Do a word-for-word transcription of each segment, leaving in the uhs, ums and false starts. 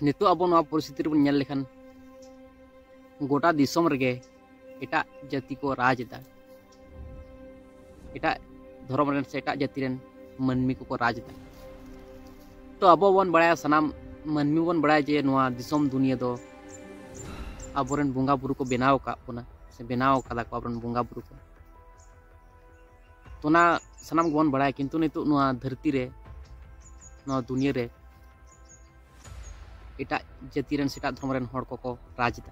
ᱱᱤᱛᱚᱜ ᱟᱵᱚ ᱱᱚᱣᱟ ᱯᱚᱨᱤᱥᱛᱷᱤᱛᱤ ᱨᱮᱵᱚᱱ ᱧᱮᱞ ᱞᱮᱠᱷᱟᱱ, ᱜᱚᱴᱟ ᱫᱤᱥᱚᱢ ᱨᱮᱜᱮ ᱮᱴᱟᱜ ᱡᱟᱹᱛᱤ ᱠᱚ ᱨᱟᱡᱽ ᱮᱫᱟ᱾ ᱮᱴᱟᱜ ᱫᱷᱚᱨᱚᱢ ᱨᱮᱱ ᱥᱮ ᱮᱴᱟᱜ ᱡᱟᱹᱛᱤ ᱨᱮᱱ ᱢᱟᱹᱱᱢᱤ ᱠᱚᱠᱚ ᱨᱟᱡᱽ ᱮᱫᱟ᱾ ᱛᱚ ᱟᱵᱚ ᱵᱚᱱ ᱵᱟᱲᱟᱭᱟ, ᱥᱟᱱᱟᱢ ᱢᱟᱹᱱᱢᱤ ᱵᱚᱱ ᱵᱟᱲᱟᱭᱟ ᱡᱮ ᱱᱚᱣᱟ ᱫᱤᱥᱚᱢ ᱫᱩᱱᱤᱭᱟᱹ ᱫᱚ ᱟᱵᱚᱨᱮᱱ ᱵᱚᱸᱜᱟ ᱵᱩᱨᱩ ᱠᱚ ᱵᱮᱱᱟᱣ ᱟᱠᱟᱫ ᱵᱚᱱᱟ ᱥᱮ ᱵᱮᱱᱟᱣ ᱟᱠᱟᱫᱟ ᱠᱚ ᱟᱵᱚᱨᱮᱱ ᱵᱚᱸᱜᱟ ᱵᱩᱨᱩ ᱠᱚ᱾ ᱛᱚ ᱚᱱᱟ ᱥᱟᱱᱟᱢ ᱜᱮᱵᱚᱱ ᱵᱟᱲᱟᱭᱟ, ᱠᱤᱱᱛᱩ ᱱᱤᱛᱚᱜ ᱱᱚᱣᱟ ᱫᱷᱟᱹᱨᱛᱤ ᱨᱮ, ᱱᱚᱣᱟ ᱫᱩᱱᱤᱭᱟᱹ ᱨᱮ ᱮᱴᱟᱜ ᱡᱟᱹᱛᱤ ᱨᱮᱱ ᱥᱮ ᱮᱴᱟᱜ ᱫᱷᱚᱨᱚᱢ ᱨᱮᱱ ᱦᱚᱲ ᱠᱚᱠᱚ ᱨᱟᱡᱽ ᱮᱫᱟ᱾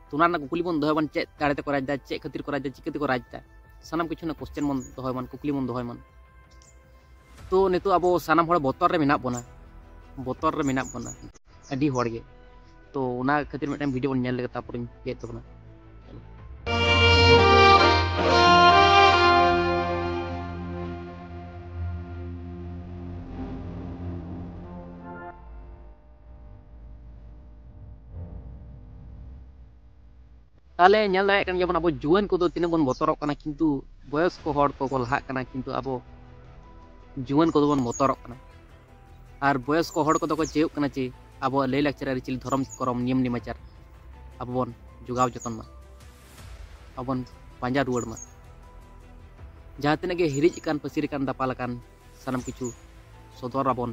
ᱛᱚ ᱚᱱᱟ ᱨᱮᱱᱟᱜ ᱠᱩᱠᱞᱤ ᱵᱚᱱ ᱫᱚᱦᱚᱭ ᱢᱟ, ᱪᱮᱫ ᱫᱟᱲᱮ ᱛᱮᱠᱚ ᱨᱟᱡᱽ ᱮᱫᱟ, ᱪᱮᱫ ᱠᱷᱟᱹᱛᱤᱨ ᱠᱚ ᱨᱟᱡᱽ ᱮᱫᱟ, ᱪᱤᱠᱟᱹ ᱛᱮᱠᱚ ᱨᱟᱡᱽ ᱮᱫᱟ, ᱥᱟᱱᱟᱢ ᱠᱤᱪᱷᱩ ᱨᱮᱱᱟᱜ ᱠᱚᱥᱪᱮᱱ ᱵᱚᱱ ᱫᱚᱦᱚᱭ ᱢᱟ, ᱠᱩᱠᱞᱤ ᱵᱚᱱ ᱫᱚᱦᱚᱭ ᱢᱟ᱾ ᱛᱚ ᱱᱤᱛᱚᱜ ᱟᱵᱚ ᱥᱟᱱᱟᱢ ᱦᱚᱲ ᱵᱚᱛᱚᱨ ᱨᱮ ᱢᱮᱱᱟᱜ ᱵᱚᱱᱟ, ᱵᱚᱛᱚᱨ ᱨᱮ ᱢᱮᱱᱟᱜ ᱵᱚᱱᱟ ᱟᱹᱰᱤ ᱦᱚᱲ ᱜᱮ᱾ ᱛᱚ ᱚᱱᱟ ᱠᱷᱟᱹᱛᱤᱨ ᱢᱤᱫᱴᱟᱝ ᱵᱷᱤᱰᱤᱭᱳ ᱵᱚᱱ ᱧᱮᱞ ᱞᱮᱜᱮ, ᱛᱟᱨᱯᱚᱨᱮᱧ ᱞᱟᱹᱭᱮᱫ ᱛᱟᱵᱚᱱᱟ᱾ ᱛᱟᱦᱞᱮ ᱧᱮᱞ ᱫᱟᱲᱮᱭᱟᱜ ᱠᱟᱱ ᱜᱮᱭᱟᱵᱚᱱ, ᱟᱵᱚ ᱡᱩᱣᱟᱹᱱ ᱠᱚᱫᱚ ᱛᱤᱱᱟᱹᱜ ᱵᱚᱱ ᱵᱚᱛᱚᱨᱚᱜ ᱠᱟᱱᱟ, ᱠᱤᱱᱛᱩ ᱵᱚᱭᱚᱥᱠᱚ ᱦᱚᱲ ᱠᱚᱠᱚ ᱞᱟᱦᱟᱜ ᱠᱟᱱᱟ, ᱠᱤᱱᱛᱩ ᱟᱵᱚ ᱡᱩᱣᱟᱹᱱ ᱠᱚᱫᱚ ᱵᱚᱱ ᱵᱚᱛᱚᱨᱚᱜ ᱠᱟᱱᱟ᱾ ᱟᱨ ᱵᱚᱭᱚᱥᱠᱚ ᱦᱚᱲ ᱠᱚᱫᱚ ᱠᱚ ᱪᱟᱹᱭᱚᱜ ᱠᱟᱱᱟ ᱡᱮ ᱟᱵᱚᱣᱟᱜ ᱞᱟᱹᱭᱼᱞᱟᱠᱪᱟᱨ, ᱟᱹᱨᱤᱪᱟᱹᱞᱤ, ᱫᱷᱚᱨᱚᱢ, ᱠᱚᱨᱚᱢ, ᱱᱤᱭᱚᱢ ᱱᱮᱢᱟᱪᱟᱨ ᱟᱵᱚ ᱵᱚᱱ ᱡᱚᱜᱟᱣ ᱡᱚᱛᱚᱱ ᱢᱟ, ᱟᱵᱚ ᱵᱚᱱ ᱯᱟᱸᱡᱟ ᱨᱩᱣᱟᱹᱲ ᱢᱟ᱾ ᱡᱟᱦᱟᱸ ᱛᱤᱱᱟᱹᱜ ᱜᱮ ᱦᱤᱨᱤᱡ ᱟᱠᱟᱱ, ᱯᱟᱹᱥᱤᱨ ᱟᱠᱟᱱ, ᱫᱟᱯᱟᱞ ᱟᱠᱟᱱ, ᱥᱟᱱᱟᱢ ᱠᱤᱪᱷᱩ ᱥᱚᱫᱚᱨ ᱟᱵᱚᱱ,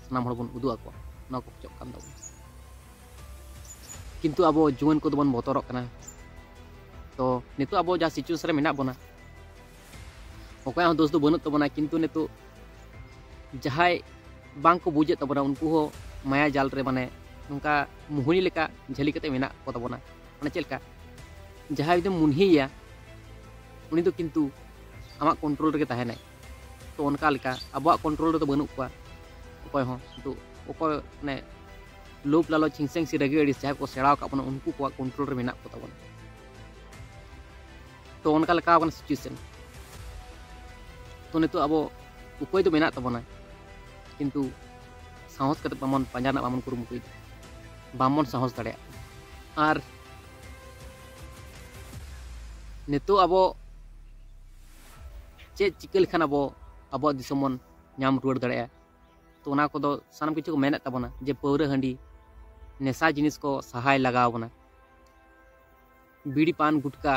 ᱥᱟᱱᱟᱢ ᱦᱚᱲ ᱵᱚᱱ ᱩᱫᱩᱜ ᱟᱠᱚᱣᱟ, ᱱᱚᱣᱟ ᱠᱚ ᱠᱷᱚᱡᱚᱜ ᱠᱟᱱ ᱛᱟᱵᱚᱱᱟ᱾ ᱠᱤᱱᱛᱩ ᱟᱵᱚ ᱡᱩᱣᱟᱹᱱ ᱠᱚᱫᱚ ᱵᱚᱱ ᱵᱚᱛᱚᱨᱚᱜ ᱠᱟᱱᱟ᱾ ᱛᱚ ᱱᱤᱛᱚᱜ ᱟᱵᱚ ᱡᱟᱦᱟᱸ ᱥᱤᱪᱩᱭᱮᱥᱚᱱ ᱨᱮ ᱢᱮᱱᱟᱜ ᱵᱚᱱᱟ, ᱚᱠᱚᱭᱟᱜ ᱦᱚᱸ ᱫᱳᱥ ᱫᱚ ᱵᱟᱹᱱᱩᱜ ᱛᱟᱵᱚᱱᱟ, ᱠᱤᱱᱛᱩ ᱱᱤᱛᱚᱜ ᱡᱟᱦᱟᱸᱭ ᱵᱟᱝ ᱠᱚ ᱵᱩᱡᱮᱫ ᱛᱟᱵᱚᱱᱟ, ᱩᱱᱠᱩ ᱦᱚᱸ ᱢᱟᱭᱟ ᱡᱟᱞ ᱨᱮ, ᱢᱟᱱᱮ, ᱱᱚᱝᱠᱟ ᱢᱳᱦᱤᱱᱤ ᱞᱮᱠᱟ ᱡᱷᱟᱹᱞᱤ ᱠᱟᱛᱮ ᱢᱮᱱᱟᱜ ᱠᱚ ᱛᱟᱵᱚᱱᱟ᱾ ᱢᱟᱱᱮ ᱪᱮᱫ ᱞᱮᱠᱟ, ᱡᱟᱦᱟᱸᱭ ᱡᱩᱫᱤᱢ ᱢᱩᱱᱦᱤᱭᱮᱭᱟ, ᱩᱱᱤ ᱫᱚ ᱠᱤᱱᱛᱩ ᱟᱢᱟᱜ ᱠᱚᱱᱴᱨᱳᱞ ᱨᱮᱜᱮ ᱛᱟᱦᱮᱱᱟᱭ᱾ ᱛᱚ ᱚᱱᱠᱟ ᱞᱮᱠᱟ ᱟᱵᱚᱣᱟᱜ ᱠᱚᱱᱴᱨᱳᱞ ᱨᱮᱫᱚ ᱵᱟᱹᱱᱩᱜ ᱠᱚᱣᱟ ᱚᱠᱚᱭ ᱦᱚᱸ᱾ ᱱᱤᱛᱚᱜ ᱚᱠᱚᱭ, ᱢᱟᱱᱮ, ᱞᱳᱵᱷ ᱞᱟᱞᱚᱪ, ᱦᱤᱝᱥᱟᱹ ᱦᱤᱝᱥᱤ, ᱨᱟᱹᱜᱤ ᱟᱹᱲᱤᱥ ᱡᱟᱦᱟᱸᱭ ᱠᱚ ᱥᱮᱬᱟ ᱟᱠᱟᱫ ᱵᱚᱱᱟ, ᱩᱱᱠᱩ ᱠᱚᱣᱟᱜ ᱠᱚᱱᱴᱨᱳᱞ ᱨᱮ ᱢᱮᱱᱟᱜ ᱠᱚ ᱛᱟᱵᱚᱱᱟ᱾ ᱛᱚ ᱚᱱᱠᱟ ᱞᱮᱠᱟ ᱠᱟᱱᱟ ᱥᱤᱪᱩᱭᱮᱥᱚᱱ᱾ ᱛᱚ ᱱᱤᱛᱚᱜ ᱟᱵᱚ ᱩᱯᱟᱹᱭ ᱫᱚ ᱢᱮᱱᱟᱜ ᱛᱟᱵᱚᱱᱟ, ᱠᱤᱱᱛᱩ ᱥᱟᱦᱚᱥ ᱠᱟᱛᱮ ᱵᱟᱵᱚᱱ, ᱯᱟᱸᱡᱟ ᱨᱮᱱᱟᱜ ᱵᱟᱵᱚᱱ ᱠᱩᱨᱩᱢᱩᱴᱩᱭᱮᱫᱟ, ᱵᱟᱵᱚᱱ ᱥᱟᱦᱚᱥ ᱫᱟᱲᱮᱭᱟᱜ ᱠᱟᱱᱟ᱾ ᱟᱨ ᱱᱤᱛᱚᱜ ᱟᱵᱚ ᱪᱮᱫ ᱪᱤᱠᱟᱹ ᱞᱮᱠᱷᱟᱱ ᱟᱵᱚ ᱟᱵᱚᱣᱟᱜ ᱫᱤᱥᱚᱢ ᱵᱚᱱ ᱧᱟᱢ ᱨᱩᱣᱟᱹᱲ ᱫᱟᱲᱮᱭᱟᱜᱼᱟ, ᱛᱚ ᱚᱱᱟ ᱠᱚᱫᱚ ᱥᱟᱱᱟᱢ ᱠᱤᱪᱷᱩ ᱠᱚ ᱢᱮᱱᱮᱫ ᱛᱟᱵᱚᱱᱟ ᱡᱮ ᱯᱟᱹᱣᱨᱟᱹ ᱦᱟᱺᱰᱤ ᱱᱮᱥᱟ ᱡᱤᱱᱤᱥ ᱠᱚ ᱥᱟᱦᱟᱭ ᱞᱟᱜᱟᱣ ᱵᱚᱱᱟ᱾ ᱵᱤᱲᱤ ᱯᱟᱱ ᱜᱩᱴᱠᱟ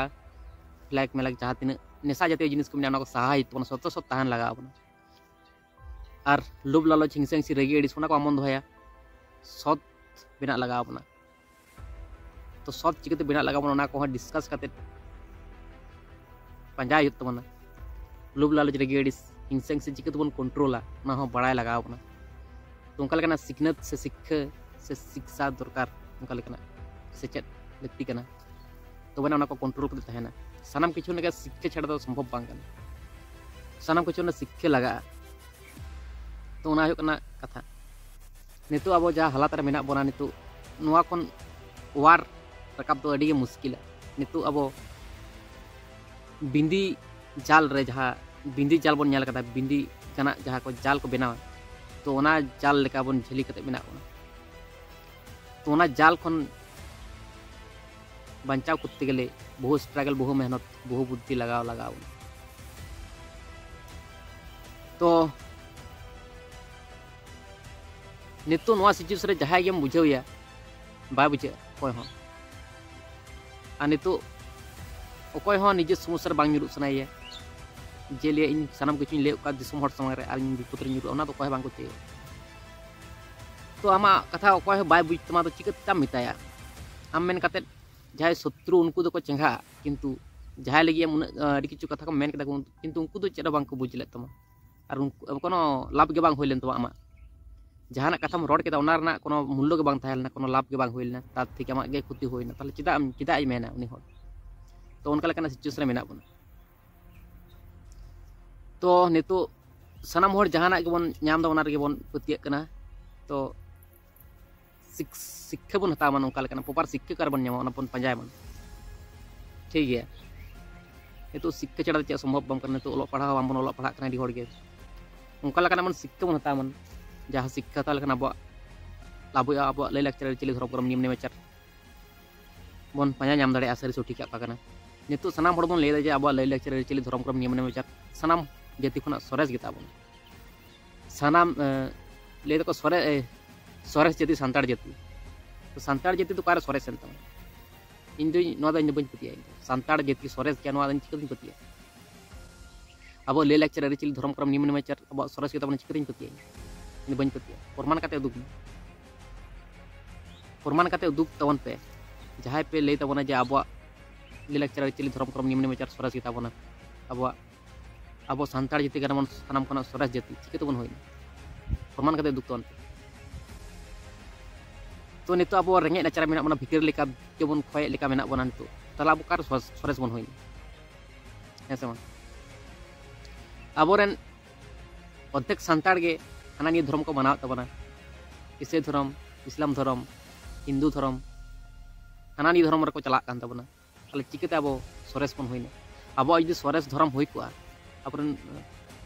ᱯᱷᱞᱮᱠ ᱢᱮᱞᱮᱠ ᱡᱟᱦᱟᱸ ᱛᱤᱱᱟᱹᱜ ᱱᱮᱥᱟ ᱡᱟᱛᱤᱭᱚ ᱡᱤᱱᱤᱥ ᱠᱚ ᱢᱮᱱᱟᱜᱼᱟ, ᱚᱱᱟ ᱠᱚ ᱥᱟᱦᱟ ᱦᱩᱭᱩᱜ ᱛᱟᱵᱚᱱᱟ, ᱥᱚᱛᱚ ᱥᱚᱛ ᱛᱟᱦᱮᱱ ᱞᱟᱜᱟᱣ ᱵᱚᱱᱟ᱾ ᱟᱨ ᱞᱳᱵᱷ ᱞᱟᱞᱚᱪ, ᱦᱤᱝᱥᱟᱹ ᱦᱤᱝᱥᱤ, ᱨᱟᱹᱜᱤ ᱟᱹᱲᱤᱥ, ᱚᱱᱟ ᱠᱚ ᱟᱢᱚᱱ ᱫᱚᱦᱚᱭᱟ, ᱥᱚᱛ ᱵᱮᱱᱟᱜ ᱞᱟᱜᱟᱣ ᱵᱚᱱᱟ᱾ ᱛᱚ ᱥᱚᱛ ᱪᱤᱠᱟᱹᱛᱮ ᱵᱮᱱᱟᱜ ᱞᱟᱜᱟᱣ ᱵᱚᱱᱟ, ᱚᱱᱟ ᱠᱚᱦᱚᱸ ᱰᱤᱥᱠᱟᱥ ᱠᱟᱛᱮ ᱯᱟᱸᱡᱟᱭ ᱦᱩᱭᱩᱜ ᱛᱟᱵᱚᱱᱟ᱾ ᱞᱳᱵᱷ ᱞᱟᱞᱚᱪ, ᱨᱟᱹᱜᱤ ᱟᱹᱲᱤᱥ, ᱦᱤᱝᱥᱟᱹ ᱦᱤᱝᱥᱤ ᱪᱤᱠᱟᱹ ᱛᱮᱵᱚᱱ ᱠᱚᱱᱴᱨᱳᱞᱟ, ᱚᱱᱟ ᱦᱚᱸ ᱵᱟᱲᱟᱭ ᱞᱟᱜᱟᱣ ᱵᱚᱱᱟ᱾ ᱛᱚ ᱚᱱᱠᱟ ᱞᱮᱠᱟᱱᱟᱜ ᱥᱤᱠᱷᱱᱟᱹᱛ ᱥᱮ ᱥᱤᱠᱠᱷᱟᱹ ᱥᱮ ᱥᱤᱠᱥᱟ ᱫᱚᱨᱠᱟᱨ, ᱚᱱᱠᱟ ᱞᱮᱠᱟᱱᱟᱜ ᱥᱮᱪᱮᱫ ᱞᱟᱹᱠᱛᱤ ᱠᱟᱱᱟ, ᱛᱚᱵᱮ ᱚᱱᱟ ᱠᱚ ᱠᱚᱱᱴᱨᱳᱞ ᱠᱟᱛᱮ ᱛᱟᱦᱮᱱᱟ᱾ ᱥᱟᱱᱟᱢ ᱠᱤᱪᱷᱩ ᱞᱮᱠᱟ ᱥᱤᱠᱠᱷᱟ ᱪᱷᱟᱲᱟ ᱫᱚ ᱥᱚᱢᱵᱷᱚᱵ ᱵᱟᱝ ᱠᱟᱱᱟ᱾ ᱥᱟᱱᱟᱢ ᱠᱤᱪᱷᱩ ᱨᱮᱱᱟᱜ ᱥᱤᱠᱠᱷᱟ ᱞᱟᱜᱟᱜᱼᱟ᱾ ᱛᱚ ᱚᱱᱟ ᱦᱩᱭᱩᱜ ᱠᱟᱱᱟ ᱠᱟᱛᱷᱟ᱾ ᱱᱤᱛᱚᱜ ᱟᱵᱚ ᱡᱟᱦᱟᱸ ᱦᱟᱞᱟᱛ ᱨᱮ ᱢᱮᱱᱟᱜ ᱵᱚᱱᱟ, ᱱᱤᱛᱚᱜ ᱱᱚᱣᱟ ᱠᱷᱚᱱ ᱚᱣᱟᱨ ᱨᱟᱠᱟᱵ ᱫᱚ ᱟᱹᱰᱤ ᱜᱮ ᱢᱩᱥᱠᱤᱞᱟ᱾ ᱱᱤᱛᱚᱜ ᱟᱵᱚ ᱵᱤᱸᱫᱤ ᱡᱟᱞ ᱨᱮ, ᱡᱟᱦᱟᱸ ᱵᱤᱸᱫᱤ ᱡᱟᱞ ᱵᱚᱱ ᱧᱮᱞ ᱠᱟᱫᱟ, ᱵᱤᱸᱫᱤ ᱜᱟᱱᱟᱜ ᱡᱟᱦᱟᱸ ᱠᱚ ᱡᱟᱞ ᱠᱚ ᱵᱮᱱᱟᱣᱟ, ᱛᱚ ᱚᱱᱟ ᱡᱟᱞ ᱞᱮᱠᱟ ᱵᱚᱱ ᱡᱷᱟᱹᱞᱤ ᱠᱟᱛᱮ ᱢᱮᱱᱟᱜ ᱵᱚᱱᱟ᱾ ᱛᱚ ᱚᱱᱟ ᱡᱟᱞ ᱠᱷᱚᱱ ᱵᱟᱧᱪᱟᱣ ᱠᱚᱨᱛᱮ ᱜᱮᱞᱮ ᱵᱚᱦᱩ ᱥᱴᱨᱟᱜᱚᱞ, ᱵᱚᱦᱩ ᱢᱮᱦᱱᱚᱛ, ᱵᱚᱦᱩ ᱵᱩᱫᱽᱫᱷᱤ ᱞᱟᱜᱟᱣ ᱞᱟᱜᱟᱣ ᱵᱚᱱᱟ᱾ ᱛᱚ ᱱᱤᱛᱚᱜ ᱱᱚᱣᱟ ᱥᱤᱪᱩᱭᱮᱥᱚᱱ ᱨᱮ ᱡᱟᱦᱟᱸᱭ ᱜᱮᱢ ᱵᱩᱡᱷᱟᱹᱣᱮᱭᱟ, ᱵᱟᱭ ᱵᱩᱡᱷᱟᱹᱜᱼᱟ ᱚᱠᱚᱭ ᱦᱚᱸ᱾ ᱟᱨ ᱱᱤᱛᱚᱜ ᱚᱠᱚᱭ ᱦᱚᱸ ᱱᱤᱡᱮ ᱥᱚᱢᱚᱥᱥᱟ ᱨᱮ ᱵᱟᱝ ᱧᱩᱨᱩᱜ ᱥᱟᱱᱟᱭᱮᱭᱟ, ᱡᱮ ᱞᱟᱹᱭᱟ ᱤᱧ ᱥᱟᱱᱟᱢ ᱠᱤᱪᱷᱩᱧ ᱞᱟᱹᱭ ᱠᱟᱜ ᱫᱤᱥᱚᱢ ᱦᱚᱲ ᱥᱟᱢᱟᱝ ᱨᱮ ᱟᱨ ᱤᱧ ᱵᱤᱯᱚᱫ ᱨᱮᱧ ᱧᱩᱨᱩᱜᱼᱟ, ᱚᱱᱟ ᱫᱚ ᱚᱠᱚᱭ ᱦᱚᱸ ᱵᱟᱝ ᱠᱚ ᱪᱟᱹᱭᱟ᱾ ᱛᱚ ᱟᱢᱟᱜ ᱠᱟᱛᱷᱟ ᱚᱠᱚᱭ ᱦᱚᱸ ᱵᱟᱭ ᱵᱩᱡᱽ ᱛᱟᱢᱟ, ᱛᱚ ᱪᱤᱠᱟᱹ ᱛᱮᱢ ᱢᱮᱛᱟᱭᱟ? ᱟᱢ ᱢᱮᱱ ᱠᱟᱛᱮᱫ ᱡᱟᱦᱟᱸᱭ ᱥᱚᱛᱨᱩ ᱩᱱᱠᱩ ᱫᱚᱠᱚ ᱪᱮᱸᱜᱷᱟᱜᱼᱟ, ᱠᱤᱱᱛᱩ ᱡᱟᱦᱟᱸᱭ ᱞᱟᱹᱜᱤᱫ ᱮᱢ ᱩᱱᱟᱹᱜ ᱟᱹᱰᱤ ᱠᱤᱪᱷᱩ ᱠᱟᱛᱷᱟ ᱠᱚ ᱢᱮᱱ ᱠᱮᱫᱟ ᱠᱚ, ᱠᱤᱱᱛᱩ ᱩᱱᱠᱩ ᱫᱚ ᱪᱮᱫ ᱦᱚᱸ ᱵᱟᱝ ᱠᱚ ᱵᱩᱡᱽ ᱞᱮᱫ ᱛᱟᱢᱟ᱾ ᱟᱨ ᱩᱱᱠᱩ ᱠᱳᱱᱳ ᱞᱟᱵᱷ ᱜᱮ ᱵᱟᱝ ᱦᱩᱭ ᱞᱮᱱ ᱛᱟᱢᱟ ᱟᱢᱟᱜ᱾ ᱡᱟᱦᱟᱱᱟᱜ ᱠᱟᱛᱷᱟᱢ ᱨᱚᱲ ᱠᱮᱫᱟ, ᱚᱱᱟ ᱨᱮᱱᱟᱜ ᱠᱳᱱᱳ ᱢᱩᱞᱞᱚ ᱜᱮ ᱵᱟᱝ ᱛᱟᱦᱮᱸ ᱞᱮᱱᱟ, ᱠᱳᱱᱳ ᱞᱟᱵᱷ ᱜᱮ ᱵᱟᱝ ᱦᱩᱭ ᱞᱮᱱᱟ, ᱛᱟᱨ ᱛᱷᱮᱠᱮ ᱟᱢᱟᱜ ᱜᱮ ᱠᱷᱚᱛᱤ ᱦᱩᱭᱱᱟ᱾ ᱛᱟᱦᱚᱞᱮ ᱪᱮᱫᱟᱜ ᱮᱢ, ᱪᱮᱫᱟᱜ ᱮ ᱢᱮᱱᱟ ᱩᱱᱤ ᱦᱚᱲ? ᱛᱚ ᱚᱱᱠᱟ ᱞᱮᱠᱟᱱᱟᱜ ᱥᱤᱪᱩᱭᱮᱥᱚᱱ ᱨᱮ ᱢᱮᱱᱟᱜ ᱵᱚᱱᱟ᱾ ᱛᱚ ᱱᱤᱛᱚᱜ ᱥᱟᱱᱟᱢ ᱦᱚᱲ ᱡᱟᱦᱟᱱᱟᱜ ᱜᱮᱵᱚᱱ ᱧᱟᱢ ᱮᱫᱟ, ᱚᱱᱟ ᱨᱮᱜᱮ ᱵᱚᱱ ᱯᱟᱹᱛᱭᱟᱹᱜ ᱠᱟᱱᱟ᱾ ᱛᱚ ᱥᱤᱠ-, ᱥᱤᱠᱠᱷᱟ ᱵᱚᱱ ᱦᱟᱛᱟᱣ ᱢᱟ, ᱱᱚᱝᱠᱟ ᱞᱮᱠᱟᱱᱟᱜ ᱯᱨᱚᱯᱟᱨ ᱥᱤᱠᱠᱷᱟ ᱚᱠᱟ ᱨᱮᱵᱚᱱ ᱧᱟᱢᱟ, ᱚᱱᱟ ᱵᱚᱱ ᱯᱟᱸᱡᱟᱭ ᱢᱟ᱾ ᱴᱷᱤᱠ ᱜᱮᱭᱟ, ᱱᱤᱛᱚᱜ ᱥᱤᱠᱠᱷᱟ ᱪᱷᱟᱲᱟ ᱫᱚ ᱪᱮᱫ ᱥᱚᱢᱵᱷᱚᱵ ᱵᱟᱝ ᱠᱟᱱᱟ᱾ ᱱᱤᱛᱚᱜ ᱚᱞᱚᱜ ᱯᱟᱲᱦᱟᱣ ᱦᱚᱸ ᱵᱟᱝᱵᱚᱱ ᱚᱞᱚᱜ ᱯᱟᱲᱦᱟᱜ ᱠᱟᱱᱟ ᱟᱹᱰᱤ ᱦᱚᱲ ᱜᱮ᱾ ᱚᱱᱠᱟ ᱞᱮᱠᱟᱱᱟᱜ ᱵᱚᱱ ᱥᱤᱠᱠᱷᱟ ᱵᱚᱱ ᱦᱟᱛᱟᱣ ᱢᱟ, ᱡᱟᱦᱟᱸ ᱥᱤᱠᱠᱷᱟ ᱦᱟᱛᱟᱣ ᱞᱮᱠᱷᱟᱱ ᱟᱵᱚᱣᱟᱜ ᱞᱟᱵᱷ ᱦᱩᱭᱩᱜᱼᱟ, ᱟᱵᱚᱣᱟᱜ ᱞᱟᱹᱭ ᱞᱟᱠᱪᱟᱨ ᱟᱹᱨᱤᱪᱟᱹᱞᱤ ᱫᱷᱚᱨᱚᱢ ᱠᱚᱨᱚᱢ ᱱᱤᱭᱚᱢ ᱱᱮᱢᱟᱪᱟᱨ ᱵᱚᱱ ᱯᱟᱸᱡᱟ ᱧᱟᱢ ᱫᱟᱲᱮᱭᱟᱜᱼᱟ ᱥᱟᱹᱨᱤ ᱥᱚᱴᱷᱤᱠᱟᱜ ᱚᱠᱟ ᱠᱟᱱᱟ᱾ ᱱᱤᱛᱚᱜ ᱥᱟᱱᱟᱢ ᱦᱚᱲ ᱵᱚᱱ ᱞᱟᱹᱭ ᱮᱫᱟ ᱡᱮ ᱟᱵᱚᱣᱟᱜ ᱞᱟᱹᱭ ᱞᱟᱠᱪᱟᱨ ᱟᱹᱨᱤᱪᱟᱹᱞᱤ ᱫᱷᱚᱨᱚᱢ ᱠᱚᱨᱚᱢ ᱱᱤᱭᱚᱢ ᱱᱮᱢᱟᱪᱟᱨ ᱥᱟᱱᱟᱢ ᱡᱟᱹᱛᱤ ᱠᱷᱚᱱᱟᱜ ᱥᱚᱨᱮᱥ ᱜᱮᱛᱟ ᱵᱚᱱᱟ᱾ ᱥᱟᱱᱟᱢ, ᱮ, ᱞᱟᱹᱭ ᱫᱟᱠᱚ ᱥᱚᱨᱮ-, ᱮ, ᱥᱚᱨᱮᱥ ᱡᱟᱹᱛᱤ ᱥᱟᱱᱛᱟᱲ ᱡᱟᱹᱛᱤ᱾ ᱛᱚ ᱥᱟᱱᱛᱟᱲ ᱡᱟᱹᱛᱤ ᱫᱚ ᱚᱠᱟᱨᱮ ᱥᱚᱨᱮᱥ ᱮᱱ ᱛᱟᱢᱟ? ᱤᱧ ᱫᱚᱧ, ᱱᱚᱣᱟ ᱫᱚ ᱤᱧ ᱫᱚ ᱵᱟᱹᱧ ᱯᱟᱹᱛᱭᱟᱹᱜᱼᱟ᱾ ᱤᱧ ᱫᱚ ᱥᱟᱱᱛᱟᱲ ᱡᱟᱹᱛᱤ ᱥᱚᱨᱮᱥ ᱜᱮᱭᱟ, ᱱᱚᱣᱟ ᱫᱚ ᱤᱧ ᱪᱤᱠᱟᱹᱛᱤᱧ ᱯᱟᱹᱛᱭᱟᱹᱜᱼᱟ? ᱟᱵᱚ ᱞᱟᱹᱭ ᱞᱟᱠᱪᱟᱨ, ᱟᱹᱨᱤᱪᱟᱹᱞᱤ, ᱫᱷᱚᱨᱚᱢ, ᱠᱚᱨᱚᱢ, ᱱᱤᱭᱚᱢ ᱱᱮᱢᱟᱪᱟᱨ ᱟᱵᱚᱣᱟᱜ ᱥᱚᱨᱮᱥ ᱜᱮᱛᱟ ᱵᱚᱱᱟ, ᱪᱤᱠᱟᱹᱛᱤᱧ ᱯᱟᱹᱛᱭᱟᱹᱜᱼᱟ? ᱤᱧ ᱫᱚ ᱵᱟᱹᱧ ᱯᱟᱹᱛᱭᱟᱹᱜᱼᱟ᱾ ᱯᱨᱚᱢᱟᱱ ᱠᱟᱛᱮ ᱩᱫᱩᱜ ᱢᱮ᱾ ᱯᱨᱚᱢᱟᱱ ᱠᱟᱛᱮ ᱩᱫᱩᱜ ᱛᱟᱵᱚᱱ ᱯᱮ, ᱡᱟᱦᱟᱸᱭ ᱯᱮ ᱞᱟᱹᱭ ᱛᱟᱵᱚᱱᱟ ᱡᱮ ᱟᱵᱚᱣᱟᱜ ᱞᱟᱹᱭ ᱞᱟᱠᱪᱟᱨ, ᱟᱹᱨᱤᱪᱟᱹᱞᱤ, ᱫᱷᱚᱨᱚᱢ, ᱠᱚᱨᱚᱢ, ᱱᱤᱭᱚᱢ ᱱᱮᱢᱟᱪᱟᱨ ᱥᱚᱨᱮᱥ ᱜᱮᱛᱟ ᱵᱚᱱᱟ, ᱟᱵᱚᱣᱟᱜ, ᱟᱵᱚ ᱥᱟᱱᱛᱟᱲ ᱡᱟᱹᱛᱤ ᱠᱟᱱᱟ ᱵᱚᱱ ᱥᱟᱱᱟᱢ ᱠᱷᱚᱱᱟᱜ ᱥᱚᱨᱮᱥ ᱡᱟᱹᱛᱤ, ᱪᱤᱠᱟᱹ ᱛᱮᱵᱚᱱ ᱦᱩᱭᱱᱟ? ᱯᱨᱚᱢᱟᱱ ᱠᱟᱛᱮ ᱩᱫᱩᱜ ᱛᱟᱵᱚᱱ ᱯᱮ᱾ ᱛᱚ ᱱᱤᱛᱚᱜ ᱟᱵᱚ ᱨᱮᱸᱜᱮᱡ ᱱᱟᱪᱟᱨ ᱢᱮᱱᱟᱜ ᱵᱚᱱᱟ, ᱵᱷᱤᱠᱟᱹᱨ ᱞᱮᱠᱟ ᱡᱮᱢᱚᱱ ᱠᱷᱚᱭᱮᱜ ᱞᱮᱠᱟ ᱢᱮᱱᱟᱜ ᱵᱚᱱᱟ ᱱᱤᱛᱚᱜ, ᱛᱟᱦᱚᱞᱮ ᱟᱵᱚ ᱚᱠᱟᱨᱮ ᱥᱚᱨᱮᱥ, ᱥᱚᱨᱮᱥ ᱵᱚᱱ ᱦᱩᱭᱱᱟ? ᱦᱮᱸ ᱥᱮ ᱵᱟᱝ? ᱟᱵᱚᱨᱮᱱ ᱚᱨᱫᱷᱮᱠ ᱥᱟᱱᱛᱟᱲ ᱜᱮ ᱦᱟᱱᱟ ᱱᱤᱭᱟᱹ ᱫᱷᱚᱨᱚᱢ ᱠᱚ ᱢᱟᱱᱟᱣᱮᱫ ᱛᱟᱵᱚᱱᱟ, ᱤᱥᱟᱹᱭ ᱫᱷᱚᱨᱚᱢ, ᱤᱥᱞᱟᱢ ᱫᱷᱚᱨᱚᱢ, ᱦᱤᱱᱫᱩ ᱫᱷᱚᱨᱚᱢ, ᱦᱟᱱᱟ ᱱᱤᱭᱟᱹ ᱫᱷᱚᱨᱚᱢ ᱨᱮᱠᱚ ᱪᱟᱞᱟᱜ ᱠᱟᱱ ᱛᱟᱵᱚᱱᱟ᱾ ᱛᱟᱦᱚᱞᱮ ᱪᱤᱠᱟᱹᱛᱮ ᱟᱵᱚ ᱥᱚᱨᱮᱥ ᱵᱚᱱ ᱦᱩᱭᱱᱟ? ᱟᱵᱚᱣᱟᱜ ᱡᱩᱫᱤ ᱥᱚᱨᱮᱥ ᱫᱷᱚᱨᱚᱢ ᱦᱩᱭ ᱠᱚᱜᱼᱟ, ᱟᱵᱚᱨᱮᱱ,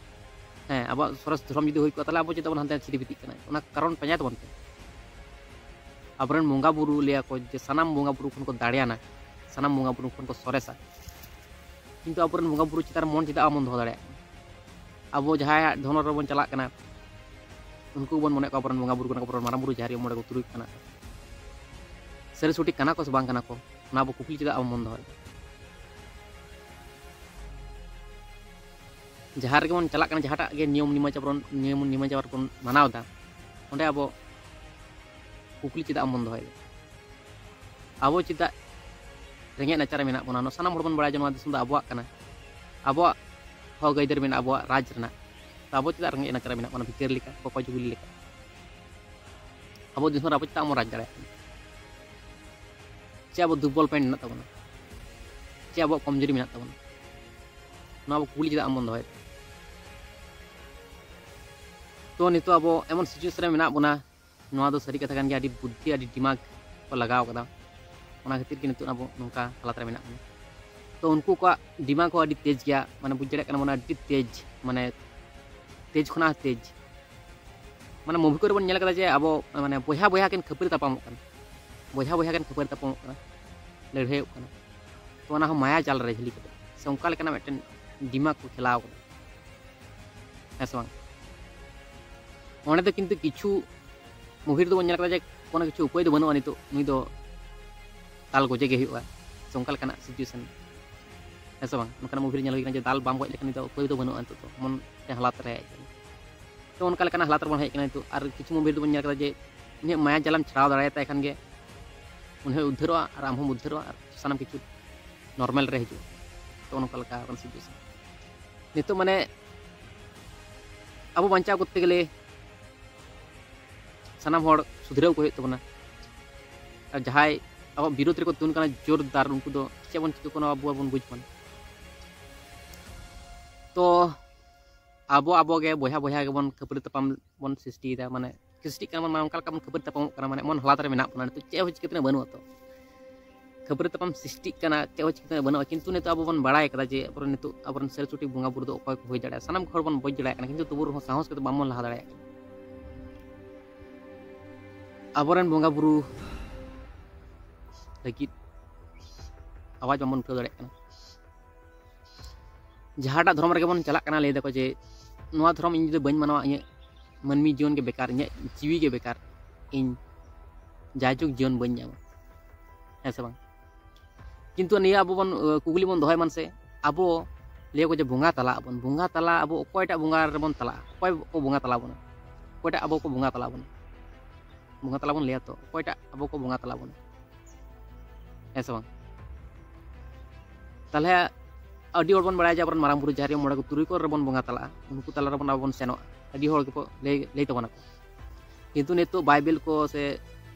ᱦᱮᱸ, ᱟᱵᱚᱣᱟᱜ ᱥᱚᱨᱮᱥ ᱫᱷᱚᱨᱚᱢ ᱡᱩᱫᱤ ᱦᱩᱭ ᱠᱚᱜᱼᱟ, ᱛᱟᱦᱚᱞᱮ ᱟᱵᱚ ᱪᱮᱫᱟᱜ ᱵᱚᱱ ᱦᱟᱱᱛᱮ ᱪᱷᱤᱨᱤ ᱵᱤᱛᱤᱜ ᱠᱟᱱᱟ? ᱚᱱᱟ ᱠᱟᱨᱚᱱ ᱯᱟᱸᱡᱟᱭ ᱛᱟᱵᱚᱱ ᱯᱮ᱾ ᱟᱵᱚᱨᱮᱱ ᱵᱚᱸᱜᱟ ᱵᱩᱨᱩ ᱞᱟᱹᱭᱟ ᱠᱚ ᱡᱮ ᱥᱟᱱᱟᱢ ᱵᱚᱸᱜᱟ ᱵᱩᱨᱩ ᱠᱷᱚᱱ ᱠᱚ ᱫᱟᱲᱮᱭᱟᱱᱟ, ᱥᱟᱱᱟᱢ ᱵᱚᱸᱜᱟ ᱵᱩᱨᱩ ᱠᱷᱚᱱ ᱠᱚ ᱥᱚᱨᱮᱥᱟ, ᱠᱤᱱᱛᱩ ᱟᱵᱚᱨᱮᱱ ᱵᱚᱸᱜᱟ ᱵᱩᱨᱩ ᱪᱮᱛᱟᱱ ᱨᱮ ᱢᱚᱱ ᱪᱮᱫᱟᱜ ᱵᱟᱵᱚᱱ ᱫᱚᱦᱚ ᱫᱟᱲᱮᱭᱟᱜ ᱠᱟᱱᱟ? ᱟᱵᱚ ᱡᱟᱦᱟᱸᱭᱟᱜ ᱫᱷᱚᱨᱚᱢ ᱨᱮᱵᱚᱱ ᱪᱟᱞᱟᱜ ᱠᱟᱱᱟ, ᱩᱱᱠᱩ ᱵᱚᱱ ᱢᱚᱱᱮᱭᱮᱫ ᱠᱚᱣᱟ ᱟᱵᱚᱨᱮᱱ ᱵᱚᱸᱜᱟ ᱵᱩᱨᱩ ᱠᱟᱱᱟ ᱠᱚ, ᱟᱵᱚᱨᱮᱱ ᱢᱟᱨᱟᱝ ᱵᱩᱨᱩ, ᱡᱟᱦᱮᱨ ᱟᱭᱳ, ᱢᱚᱬᱮ ᱠᱚ ᱛᱩᱨᱩᱭ ᱠᱚ ᱠᱟᱱᱟ ᱠᱚ᱾ ᱥᱟᱹᱨᱤ ᱥᱚᱴᱷᱤᱠ ᱠᱟᱱᱟ ᱠᱚ ᱥᱮ ᱵᱟᱝ ᱠᱟᱱᱟ ᱠᱚ, ᱚᱱᱟ ᱟᱵᱚ ᱠᱩᱠᱞᱤ ᱪᱮᱫᱟᱜ ᱵᱟᱵᱚᱱ ᱫᱚᱦᱚᱭᱮᱫᱟ? ᱡᱟᱦᱟᱸ ᱨᱮᱜᱮ ᱵᱚᱱ ᱪᱟᱞᱟᱜ ᱠᱟᱱᱟ, ᱡᱟᱦᱟᱸᱴᱟᱜ ᱜᱮ ᱱᱤᱭᱚᱢ ᱱᱤᱢᱟᱪᱟᱨ ᱵᱚᱱ, ᱱᱤᱭᱚᱢ ᱱᱤᱢᱟᱪᱟᱨ ᱵᱚᱱ ᱢᱟᱱᱟᱣ ᱮᱫᱟ, ᱚᱸᱰᱮ ᱟᱵᱚ ᱠᱩᱠᱞᱤ ᱪᱮᱫᱟᱜ ᱵᱚᱱ ᱫᱚᱦᱚᱭᱮᱫᱟ? ᱟᱵᱚ ᱪᱮᱫᱟᱜ ᱨᱮᱸᱜᱮᱡ ᱱᱟᱪᱟᱨ ᱨᱮ ᱢᱮᱱᱟᱜ ᱵᱚᱱᱟ? ᱱᱚᱣᱟ ᱥᱟᱱᱟᱢ ᱦᱚᱲ ᱵᱚᱱ ᱵᱟᱲᱟᱭᱟ ᱡᱮ ᱱᱚᱣᱟ ᱫᱤᱥᱚᱢ ᱫᱚ ᱟᱵᱚᱣᱟᱜ ᱠᱟᱱᱟ, ᱟᱵᱚᱣᱟᱜ ᱦᱚᱠ ᱟᱹᱭᱫᱟᱹᱨ ᱢᱮᱱᱟᱜᱼᱟ, ᱟᱵᱚᱣᱟᱜ ᱨᱟᱡᱽ ᱨᱮᱱᱟᱜ᱾ ᱛᱚ ᱟᱵᱚ ᱪᱮᱫᱟᱜ ᱨᱮᱸᱜᱮᱡ ᱱᱟᱪᱟᱨ ᱨᱮ ᱢᱮᱱᱟᱜ ᱵᱚᱱᱟ, ᱵᱷᱤᱠᱟᱹᱨ ᱞᱮᱠᱟ, ᱠᱚᱠᱚᱭ ᱡᱩᱜᱽᱞᱤ ᱞᱮᱠᱟ? ᱟᱵᱚ ᱫᱤᱥᱚᱢ ᱨᱮ ᱟᱵᱚ ᱪᱮᱫᱟᱜ ᱵᱚᱱ ᱨᱟᱡᱽ ᱫᱟᱲᱮᱭᱟᱜ ᱠᱟᱱᱟ? ᱪᱮᱫ ᱟᱵᱚ ᱫᱩᱨᱵᱚᱞ ᱯᱚᱭᱮᱱᱴ ᱢᱮᱱᱟᱜ ᱛᱟᱵᱚᱱᱟ? ᱪᱮᱫ ᱟᱵᱚᱣᱟᱜ ᱠᱚᱢᱡᱩᱨᱤ ᱢᱮᱱᱟᱜ ᱛᱟᱵᱚᱱᱟ? ᱱᱚᱣᱟ ᱟᱵᱚ ᱠᱩᱠᱞᱤ ᱪᱮᱫᱟᱜ ᱵᱚᱱ ᱫᱚᱦᱚᱭᱮᱫᱟ? ᱛᱚ ᱱᱤᱛᱚᱜ ᱟᱵᱚ ᱮᱢᱚᱱ ᱥᱤᱪᱩᱭᱮᱥᱚᱱ ᱨᱮ ᱢᱮᱱᱟᱜ ᱵᱚᱱᱟ, ᱱᱚᱣᱟ ᱫᱚ ᱥᱟᱹᱨᱤ ᱠᱟᱛᱷᱟ ᱠᱟᱱ ᱜᱮᱭᱟ, ᱟᱹᱰᱤ ᱵᱩᱫᱽᱫᱷᱤ, ᱟᱹᱰᱤ ᱫᱤᱢᱟᱜᱽ ᱠᱚ ᱞᱟᱜᱟᱣ ᱠᱟᱫᱟ, ᱚᱱᱟ ᱠᱷᱟᱹᱛᱤᱨ ᱜᱮ ᱱᱤᱛᱚᱜ ᱟᱵᱚ ᱱᱚᱝᱠᱟ ᱦᱟᱞᱟᱛ ᱨᱮ ᱢᱮᱱᱟᱜ ᱵᱚᱱᱟ᱾ ᱛᱚ ᱩᱱᱠᱩ ᱠᱚᱣᱟᱜ ᱫᱤᱢᱟᱜᱽ ᱦᱚᱸ ᱟᱹᱰᱤ ᱛᱮᱡᱽ ᱜᱮᱭᱟ, ᱢᱟᱱᱮ ᱵᱩᱡᱽ ᱫᱟᱲᱮᱭᱟᱜ ᱠᱟᱱᱟ ᱵᱚᱱ ᱟᱹᱰᱤ ᱛᱮᱡᱽ, ᱢᱟᱱᱮ ᱛᱮᱡᱽ ᱠᱷᱚᱱᱟᱜ ᱦᱚᱸ ᱛᱮᱡᱽ᱾ ᱢᱟᱱᱮ movie ᱠᱚᱨᱮ ᱵᱚᱱ ᱧᱮᱞ ᱠᱟᱫᱟ ᱡᱮ ᱟᱵᱚ ᱢᱟᱱᱮ ᱵᱚᱭᱦᱟ ᱵᱚᱭᱦᱟ ᱠᱤᱱ ᱠᱷᱟᱹᱯᱟᱹᱨᱤ ᱛᱟᱯᱟᱢᱚᱜ ᱠᱟᱱᱟ, ᱵᱚᱭᱦᱟ ᱵᱚᱭᱦᱟ ᱠᱤᱱ ᱠᱷᱟᱹᱯᱟᱹᱨᱤ ᱛᱟᱯᱟᱢᱚᱜ ᱠᱟᱱᱟ, ᱞᱟᱹᱲᱦᱟᱹᱭᱚᱜ ᱠᱟᱱᱟ᱾ ᱛᱚ ᱚᱱᱟ ᱦᱚᱸ ᱢᱟᱭᱟ ᱡᱟᱞ ᱨᱮ ᱡᱷᱟᱹᱞᱤ ᱠᱟᱛᱮ ᱥᱮ ᱚᱱᱠᱟ ᱞᱮᱠᱟᱱᱟᱜ ᱢᱤᱫᱴᱮᱱ ᱫᱤᱢᱟᱜᱽ ᱠᱚ ᱠᱷᱮᱞᱟᱣ ᱠᱟᱫᱟ, ᱦᱮᱸ ᱥᱮ ᱵᱟᱝ? ᱚᱸᱰᱮ ᱫᱚ ᱠᱤᱱᱛᱩ ᱠᱤᱪᱷᱩ movie ᱨᱮᱫᱚ ᱵᱚᱱ ᱧᱮᱞ ᱠᱟᱫᱟ ᱡᱮ ᱠᱳᱱᱳ ᱠᱤᱪᱷᱩ ᱩᱯᱟᱹᱭ ᱫᱚ ᱵᱟᱹᱱᱩᱜᱼᱟ, ᱱᱤᱛᱚᱜ ᱱᱩᱭ ᱫᱚ ᱫᱟᱞ ᱜᱚᱡᱮ ᱜᱮ ᱦᱩᱭᱩᱜᱼᱟ, ᱥᱮ ᱚᱱᱠᱟ ᱞᱮᱠᱟᱱᱟᱜ situation, ᱦᱮᱸ ᱥᱮ ᱵᱟᱝ? ᱚᱱᱠᱟᱱᱟᱜ movie ᱨᱮ ᱧᱮᱞ ᱦᱩᱭ ᱠᱟᱱᱟ ᱡᱮ ᱫᱟᱞ ᱵᱟᱢ ᱜᱚᱡ ᱞᱮᱠᱷᱟᱱ ᱱᱤᱛᱚᱜ ᱩᱯᱟᱹᱭ ᱫᱚ ᱵᱟᱹᱱᱩᱜᱼᱟ, ᱱᱤᱛᱚᱜ ᱫᱚ ᱮᱢᱚᱱ ᱢᱤᱫᱴᱮᱱ ᱦᱟᱞᱟᱛ ᱨᱮ ᱦᱮᱡ ᱟᱠᱟᱱᱟ᱾ ᱛᱚ ᱚᱱᱠᱟ ᱞᱮᱠᱟᱱᱟᱜ ᱦᱟᱞᱟᱛ ᱨᱮᱵᱚᱱ ᱦᱮᱡ ᱟᱠᱟᱱᱟ ᱱᱤᱛᱚᱜ᱾ ᱟᱨ ᱠᱤᱪᱷᱩ movie ᱨᱮᱫᱚᱵᱚᱱ ᱧᱮᱞ ᱠᱟᱫᱟ ᱡᱮ ᱩᱱᱤᱭᱟᱜ ᱢᱟᱭᱟ ᱡᱟᱞᱟᱢ ᱪᱷᱟᱲᱟᱣ ᱫᱟᱲᱮᱭᱟᱛᱟᱭ ᱠᱷᱟᱱ ᱜᱮ ᱩᱱᱤ ᱦᱚᱸᱭ ᱩᱫᱽᱫᱷᱟᱹᱨᱚᱜᱼᱟ ᱟᱨ ᱟᱢ ᱦᱚᱸᱢ ᱩᱫᱽᱫᱷᱟᱹᱨᱚᱜᱼᱟ ᱟᱨ ᱥᱟᱱᱟᱢ ᱠᱤᱪᱷᱩ normal ᱨᱮ ᱦᱤᱡᱩᱜᱼᱟ᱾ ᱛᱚ ᱱᱚᱝᱠᱟ ᱞᱮᱠᱟ ᱠᱟᱱᱟ situation᱾ ᱱᱤᱛᱚᱜ ᱢᱟᱱᱮ ᱟᱵᱚ ᱵᱟᱧᱪᱟᱣ ᱠᱚᱨᱛᱮ ᱜᱮᱞᱮ ᱥᱟᱱᱟᱢ ᱦᱚᱲ ᱥᱩᱫᱷᱨᱟᱹᱣ ᱠᱚ ᱦᱩᱭᱩᱜ ᱛᱟᱵᱚᱱᱟ᱾ ᱟᱨ ᱡᱟᱦᱟᱸᱭ ᱟᱵᱚᱣᱟᱜ ᱵᱤᱨᱳᱫᱷ ᱨᱮᱠᱚ ᱛᱤᱸᱜᱩᱱ ᱠᱟᱱᱟ ᱡᱳᱨᱫᱟᱨ, ᱩᱱᱠᱩ ᱫᱚ ᱪᱮᱫ ᱵᱚᱱ ᱪᱤᱠᱟᱹ ᱠᱚᱣᱟ ᱟᱵᱚ ᱵᱚᱱ ᱵᱩᱡᱽ ᱢᱟ᱾ ᱛᱚ ᱟᱵᱚ ᱟᱵᱚ ᱜᱮ ᱵᱚᱭᱦᱟ ᱵᱚᱭᱦᱟ ᱜᱮᱵᱚᱱ ᱠᱷᱟᱹᱯᱟᱹᱨᱤ ᱛᱟᱯᱟᱢ ᱵᱚᱱ ᱥᱨᱤᱥᱴᱤᱭᱮᱫᱟ, ᱢᱟᱱᱮ ᱥᱨᱤᱥᱴᱤᱜ ᱠᱟᱱᱟ ᱵᱚᱱ, ᱢᱟᱱᱮ ᱚᱱᱠᱟ ᱞᱮᱠᱟ ᱵᱚᱱ ᱠᱷᱟᱹᱯᱟᱹᱨᱤ ᱛᱟᱯᱟᱢᱚᱜ ᱠᱟᱱᱟ, ᱢᱟᱱᱮ ᱮᱢᱚᱱ ᱦᱟᱞᱟᱛ ᱨᱮ ᱢᱮᱱᱟᱜ ᱵᱚᱱᱟ ᱱᱤᱛᱚᱜ, ᱪᱮᱫ ᱦᱚᱸ ᱪᱤᱠᱟᱹ ᱛᱮᱱᱟᱜ ᱵᱟᱹᱱᱩᱜᱼᱟ᱾ ᱛᱚ ᱠᱷᱟᱹᱯᱟᱹᱨᱤ ᱛᱟᱯᱟᱢ ᱥᱨᱤᱥᱴᱤᱜ ᱠᱟᱱᱟ, ᱪᱮᱫ ᱦᱚᱸ ᱪᱤᱠᱟᱹ ᱛᱮᱱᱟᱜ ᱵᱟᱹᱱᱩᱜᱼᱟ, ᱠᱤᱱᱛᱩ ᱱᱤᱛᱚᱜ ᱟᱵᱚ ᱵᱚᱱ ᱵᱟᱲᱟᱭ ᱠᱟᱫᱟ ᱡᱮ ᱟᱵᱚᱨᱮᱱ ᱱᱤᱛᱚᱜ ᱟᱵᱚᱨᱮᱱ ᱥᱟᱹᱨᱤ ᱥᱚᱴᱷᱤᱠ ᱵᱚᱸᱜᱟ ᱵᱩᱨᱩ ᱫᱚ ᱚᱠᱚᱭ ᱠᱚ ᱦᱩᱭ ᱫᱟᱲᱮᱭᱟᱜᱼᱟ᱾ ᱥᱟᱱᱟᱢ ᱦᱚᱲ ᱵᱚᱱ ᱵᱩᱡᱽ ᱫᱟᱲᱮᱭᱟᱜ ᱠᱟᱱᱟ, ᱠᱤᱱᱛᱩ ᱛᱚᱵᱩ ᱨᱮᱦᱚᱸ ᱥᱟᱦᱚᱥ ᱠᱟᱛᱮ ᱵᱟᱝᱵᱚᱱ ᱞᱟᱦᱟ ᱫᱟᱲᱮᱭᱟᱜ ᱠᱟᱱᱟ᱾ ᱟᱵᱚᱨᱮᱱ ᱵᱚᱸᱜᱟ ᱵᱩᱨᱩ ᱞᱟᱹᱜᱤᱫ ᱟᱣᱟᱡᱽ ᱵᱟᱵᱚᱱ ᱩᱴᱷᱟᱹᱣ ᱫᱟᱲᱮᱭᱟᱜ ᱠᱟᱱᱟ᱾ ᱡᱟᱦᱟᱸᱴᱟᱜ ᱫᱷᱚᱨᱚᱢ ᱨᱮᱜᱮ ᱵᱚᱱ ᱪᱟᱞᱟᱜ ᱠᱟᱱᱟ, ᱞᱟᱹᱭ ᱫᱟᱠᱚ ᱡᱮ ᱱᱚᱣᱟ ᱫᱷᱚᱨᱚᱢ ᱤᱧ ᱡᱩᱫᱤ ᱵᱟᱹᱧ ᱢᱟᱱᱟᱣᱟ, ᱤᱧᱟᱹᱜ ᱢᱟᱹᱱᱢᱤ ᱡᱤᱭᱚᱱ ᱜᱮ ᱵᱮᱠᱟᱨ, ᱤᱧᱟᱹᱜ ᱡᱤᱣᱤ ᱜᱮ ᱵᱮᱠᱟᱨ, ᱤᱧ ᱡᱟᱭᱡᱩᱜᱽ ᱡᱤᱭᱚᱱ ᱵᱟᱹᱧ ᱧᱟᱢᱟ, ᱦᱮᱸ ᱥᱮ ᱵᱟᱝ? ᱠᱤᱱᱛᱩ ᱱᱤᱭᱟᱹ ᱟᱵᱚ ᱵᱚᱱ, ᱟᱹ, ᱠᱩᱠᱞᱤ ᱵᱚᱱ ᱫᱚᱦᱚᱭ ᱢᱟ ᱥᱮ, ᱟᱵᱚ ᱞᱟᱹᱭ ᱟᱠᱚ ᱡᱮ ᱵᱚᱸᱜᱟ ᱛᱟᱞᱟᱜ ᱟᱵᱚᱱ, ᱵᱚᱸᱜᱟ ᱛᱟᱞᱟ ᱟᱵᱚ ᱚᱠᱚᱭᱴᱟᱜ ᱵᱚᱸᱜᱟ ᱨᱮᱵᱚᱱ ᱛᱟᱞᱟᱜᱼᱟ? ᱚᱠᱚᱭ ᱠᱚ ᱵᱚᱸᱜᱟ ᱛᱟᱞᱟ ᱵᱚᱱᱟ? ᱚᱠᱚᱭᱴᱟᱜ ᱟᱵᱚ ᱠᱚ ᱵᱚᱸᱜᱟ ᱛᱟᱞᱟ ᱵᱚᱱᱟ? ᱵᱚᱸᱜᱟ ᱛᱟᱞᱟ ᱵᱚᱱ ᱞᱟᱹᱭᱟ ᱛᱚ, ᱚᱠᱚᱭᱴᱟᱜ ᱟᱵᱚ ᱠᱚ ᱵᱚᱸᱜᱟ ᱛᱟᱞᱟ ᱵᱚᱱᱟ? ᱦᱮᱸ ᱥᱮ ᱵᱟᱝ? ᱛᱟᱦᱞᱮ ᱟᱹᱰᱤ ᱦᱚᱲ ᱵᱚᱱ ᱵᱟᱲᱟᱭᱟ ᱡᱮ ᱟᱵᱚᱨᱮᱱ ᱢᱟᱨᱟᱝ ᱵᱩᱨᱩ, ᱡᱟᱦᱮᱨ ᱟᱭᱳ, ᱢᱚᱬᱮ ᱠᱚ ᱛᱩᱨᱩᱭ ᱠᱚ ᱨᱮᱵᱚᱱ ᱵᱚᱸᱜᱟ ᱛᱟᱞᱟᱜᱼᱟ, ᱩᱱᱠᱩ ᱛᱟᱞᱟ ᱨᱮᱵᱚᱱ ᱟᱵᱚ ᱵᱚᱱ ᱥᱮᱱᱚᱜᱼᱟ, ᱟᱹᱰᱤ ᱦᱚᱲ ᱜᱮᱠᱚ ᱞᱟᱹᱭ, ᱞᱟᱹᱭ ᱛᱟᱵᱚᱱᱟ ᱠᱚ᱾ ᱠᱤᱱᱛᱩ ᱱᱤᱛᱚᱜ ᱵᱟᱭᱵᱮᱞ ᱠᱚ ᱥᱮ